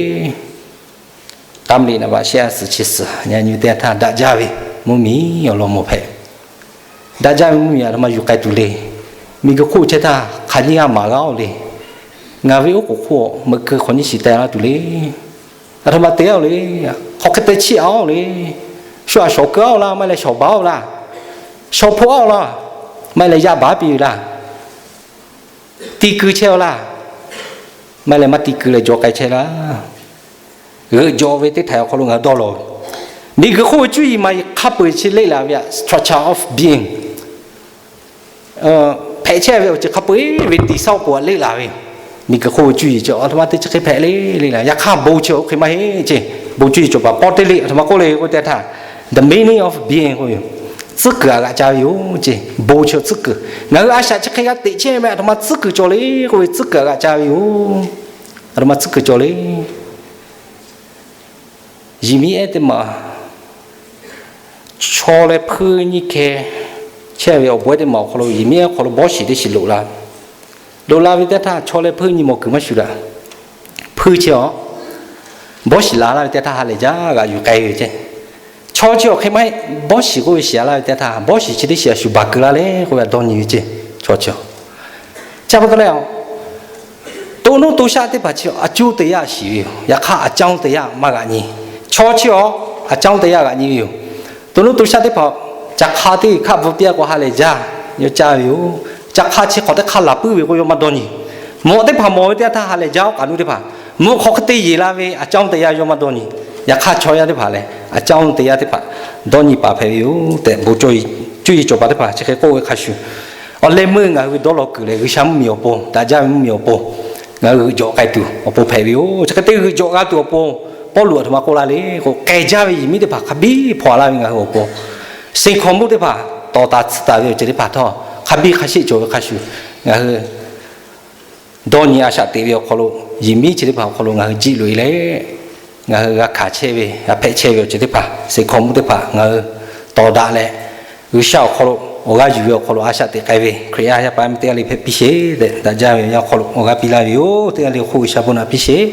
Taˇ mvuhˇ liꞈ naˍ baꞈ shehˆ a suhˍ chi suhˍ nyi ve teˇ htaˇ, daꞈ jaˇ ve mvuhˇmiˬ awˬ lawn mawˬ hpehꞈ. Daꞈ jaˇ ve mvuhˇmiˬ aˬ htoꞈ ma yuˬ k'ai tuˬ le. Miˬguiˬ hk'oˆ chehˇ htaˇ hk'aˬ nyiˇ g'aˇ maˍ g'aˇ-oˬ le. Ngaˬ ve oˉ k'oˍ hk'oˆ meuꞈ keu hk'awꞈ nyiˇ shiˍ teh laˇ tuˬ le. Aˬ htoꞈ ma te-a-oˬ le. Hk'aˬ hk'e te chiˇ a-oˬ le. Shu aꞈ shawˍ keu a-oˬ laˇ, maˇ heˆ leh shawˍ baˬ a-oˬ laˇ. Shawˍ hpoˆ a-oˬ laˇ, maˇ heˆ leh yaˇ baˬ piˇ ve laˇ. Ti keu chehˇ a-oˬ laˇ, maˇ heˆ leh maˇ ti keu leh jaw k'ai chehˇ laˇ. G'euꞈ jawꞈ ve teˇ htaiꞈ awˬ hk'aw lo ngaˬ hui dawˇ law ve, miˬguiˬ hk'oˆ ve cuˇ yiˍ maˍ yiˍ hk'a peu-eˬ chi leˆ laˬ ve a, structure of being, hpehꞈ chehˇ ve awˬ ceuˬ hk'a peu-eˬ ve tiꞈ shaˆ k'oˍ a leˆ laˬ ve. Miˬguiˬ hk'oˆ ve cuˇ yiˍ chi aˬ htoꞈ ma te chi hk'e hpehꞈ le le laˬ. Yaꞈ hk'aˇ bon chi awˬ hk'e maˇ heˆ ce. Bon cuˇ yiˍ cawˬ paˍ Paul Tillich aˬ htoꞈ ma k'oˆ le k'oˆ ve teˇ htaˇ, the meaning of being k'oˆ ve yoˬ. Tcuhˉ kuiˬ aꞈ g'aꞈ ca ve yoˬ ce. Bon chi tcuhˉ kuiˬ. Ngaˬ hui a shaꞈ chi hk'e g'a teꞈ chehˇ meh aˬ htoꞈ ma tcuhˉ kuiˬ cawˬ le k'oˆ ve, tcuhˉ kuiˬ aꞈ g'aꞈ ca ve yoˬ. Aˬ htoꞈ ma tcuhˉ kuiˬ cawˬ le. Yehˬ miˉ ehˉ teˇ maˬ chaw leh hpuiˇ nyiˇ hkeh chehˇ ve awˬ bon ehˉ teˇ maˬ awˬ hk'aw lo yehˬ miˉ ehˉ hk'aw lo bawˇ shiˍ teˇ shiˍ loꞈ la. Loꞈ la ve teˇ htaˇ chaw leh hpuiˇ nyi mawˬ kuiˬ maˇ shuˍ daꞈ. Hpuiˇ chi a, bawˇ shiˍ la laˇ ve teˇ htaˇ ha lehˬ jaˇ g'aꞈ yuˬ k'ai ve ce. Chaw chi awˬ hk'e maˇ heˆ. Bawˇ shiˍ k'oˆ ve shiˍ a laˇ ve teˇ htaˇ, bawˇ shiˍ chi teˇ shiˍ a shuˍ baˬ keu laˇ le k'oˆ ve a dawˇ nyi ve ce. Chaw chi a, chi pa taw leh, to nuˇ to shaˆ teˇ hpaˍ chi a cuˇ te yaˇ shiˍ ve yoˬ. Yaꞈ hk'aˇ a caˇ te yaˇ maˇ g'aꞈ nyi. Chaw chi a, a caˇ te yaˇ g'aꞈ nyi ve yoˬ. To nuˇ to shaˆ teˇ hpaˍ, caꞈ hk'a teˇ hk'aˆ bvuhꞈ piˇ a k'o ha lehˬ jaˇ, yawˇ caˇ ve yoˬ. Caꞈ hk'a chi hk'awꞈ teˇ hk'aˆ laˬ puiˉ ve k'o yawˇ maˇ dawˇ nyi. Mvuhꞈ teˇ hpaˍ mawˬ ve teˇ htaˇ ha lehˬ jaˇ oˉ k'aꞈ nuˇ teˇ hpaˍ, mvuhꞈ hk'awꞈ hk'e te yeˬ la ve a caˇ te yaˇ yawˇ maˇ dawˇ nyi. Yaꞈ hk'aˇ chaw yaˇ teˇ hpaˍ lehˬ a caˇ te yaˇ teˇ hpaˍ dawˇ nyi paˍ hpehꞈ ve yoˬ tehꞈ, bon cuˇ yiˍ cawˬ paˍ teˇ hpaˍ chi hk'e k'oˆ ve hk'a shuˍ, awˬ leh meuˇ ngaˬ hui ve dawˇ law kuiˬ lehˬ G'uiˬsha mvuhˇmiˬ awˬ pon, daꞈ jaˇ ve mvuhˇmiˬ awˬ pon ngaˬ hui g'euꞈ jawꞈ k'ai tuˬ awˬ pon hpehꞈ ve yoˬ. Chi hk'e te g'euꞈ jawꞈ g'a tuˬ awˬ pon, Pawˇluꞈ aˬ htoꞈ ma k'oˆ laˇ le k'o, k'ai jaˇ ve yehˬ miˉ teˇ hpaˍ hk'a biˇ hpaw laˇ ve ngaˬ hui awˬ pon, seˍ hkawnˍ mvuhˇ teˇ hpaˍ tawˍ taˍ tsuhˇ taˍ ve awˬ ceuˬ teˇ hpaˍ htawˇ hk'a biˇ hk'a sheˆ cawˬ ve hk'a shuˍ, ngaˬ hui dawˇ nyi a shaꞈ teꞈ ve awˬ hk'aw lo, yehˬ miˉ chi teˇ hpaˍ awˬ hk'aw lo ngaˬ hui jiˆ loꞈ-e leh, ngaˬ hui g'a hkanˍ chehˇ ve, g'a hpehꞈ chehˇ ve awˬ ceuˬ teˇ hpaˍ, seˍ hkawnˍ mvuhˇ teˇ hpaˍ ngaˬ hui tawˍ daꞈ leh, G'uiˬsha awˬ hk'aw lo awˬ g'aˇ yuˬ ve awˬ hk'aw lo a shaꞈ teꞈ k'ai ve Hkriꞈ yaˇ yaˇ paˍ yaˇ miˇ teˇ g'aˇ le hpehꞈ piˇ sheˍ tehꞈ, daꞈ jaˇ ve awˬ yanˇ awˬ hk'aw lo awˬ g'aˇ piˇ laˇ ve yoˬ. Teˇ g'aˇ le awˬ hk'oˆ G'uiˬsha bon naꞈ piˇ sheˍ.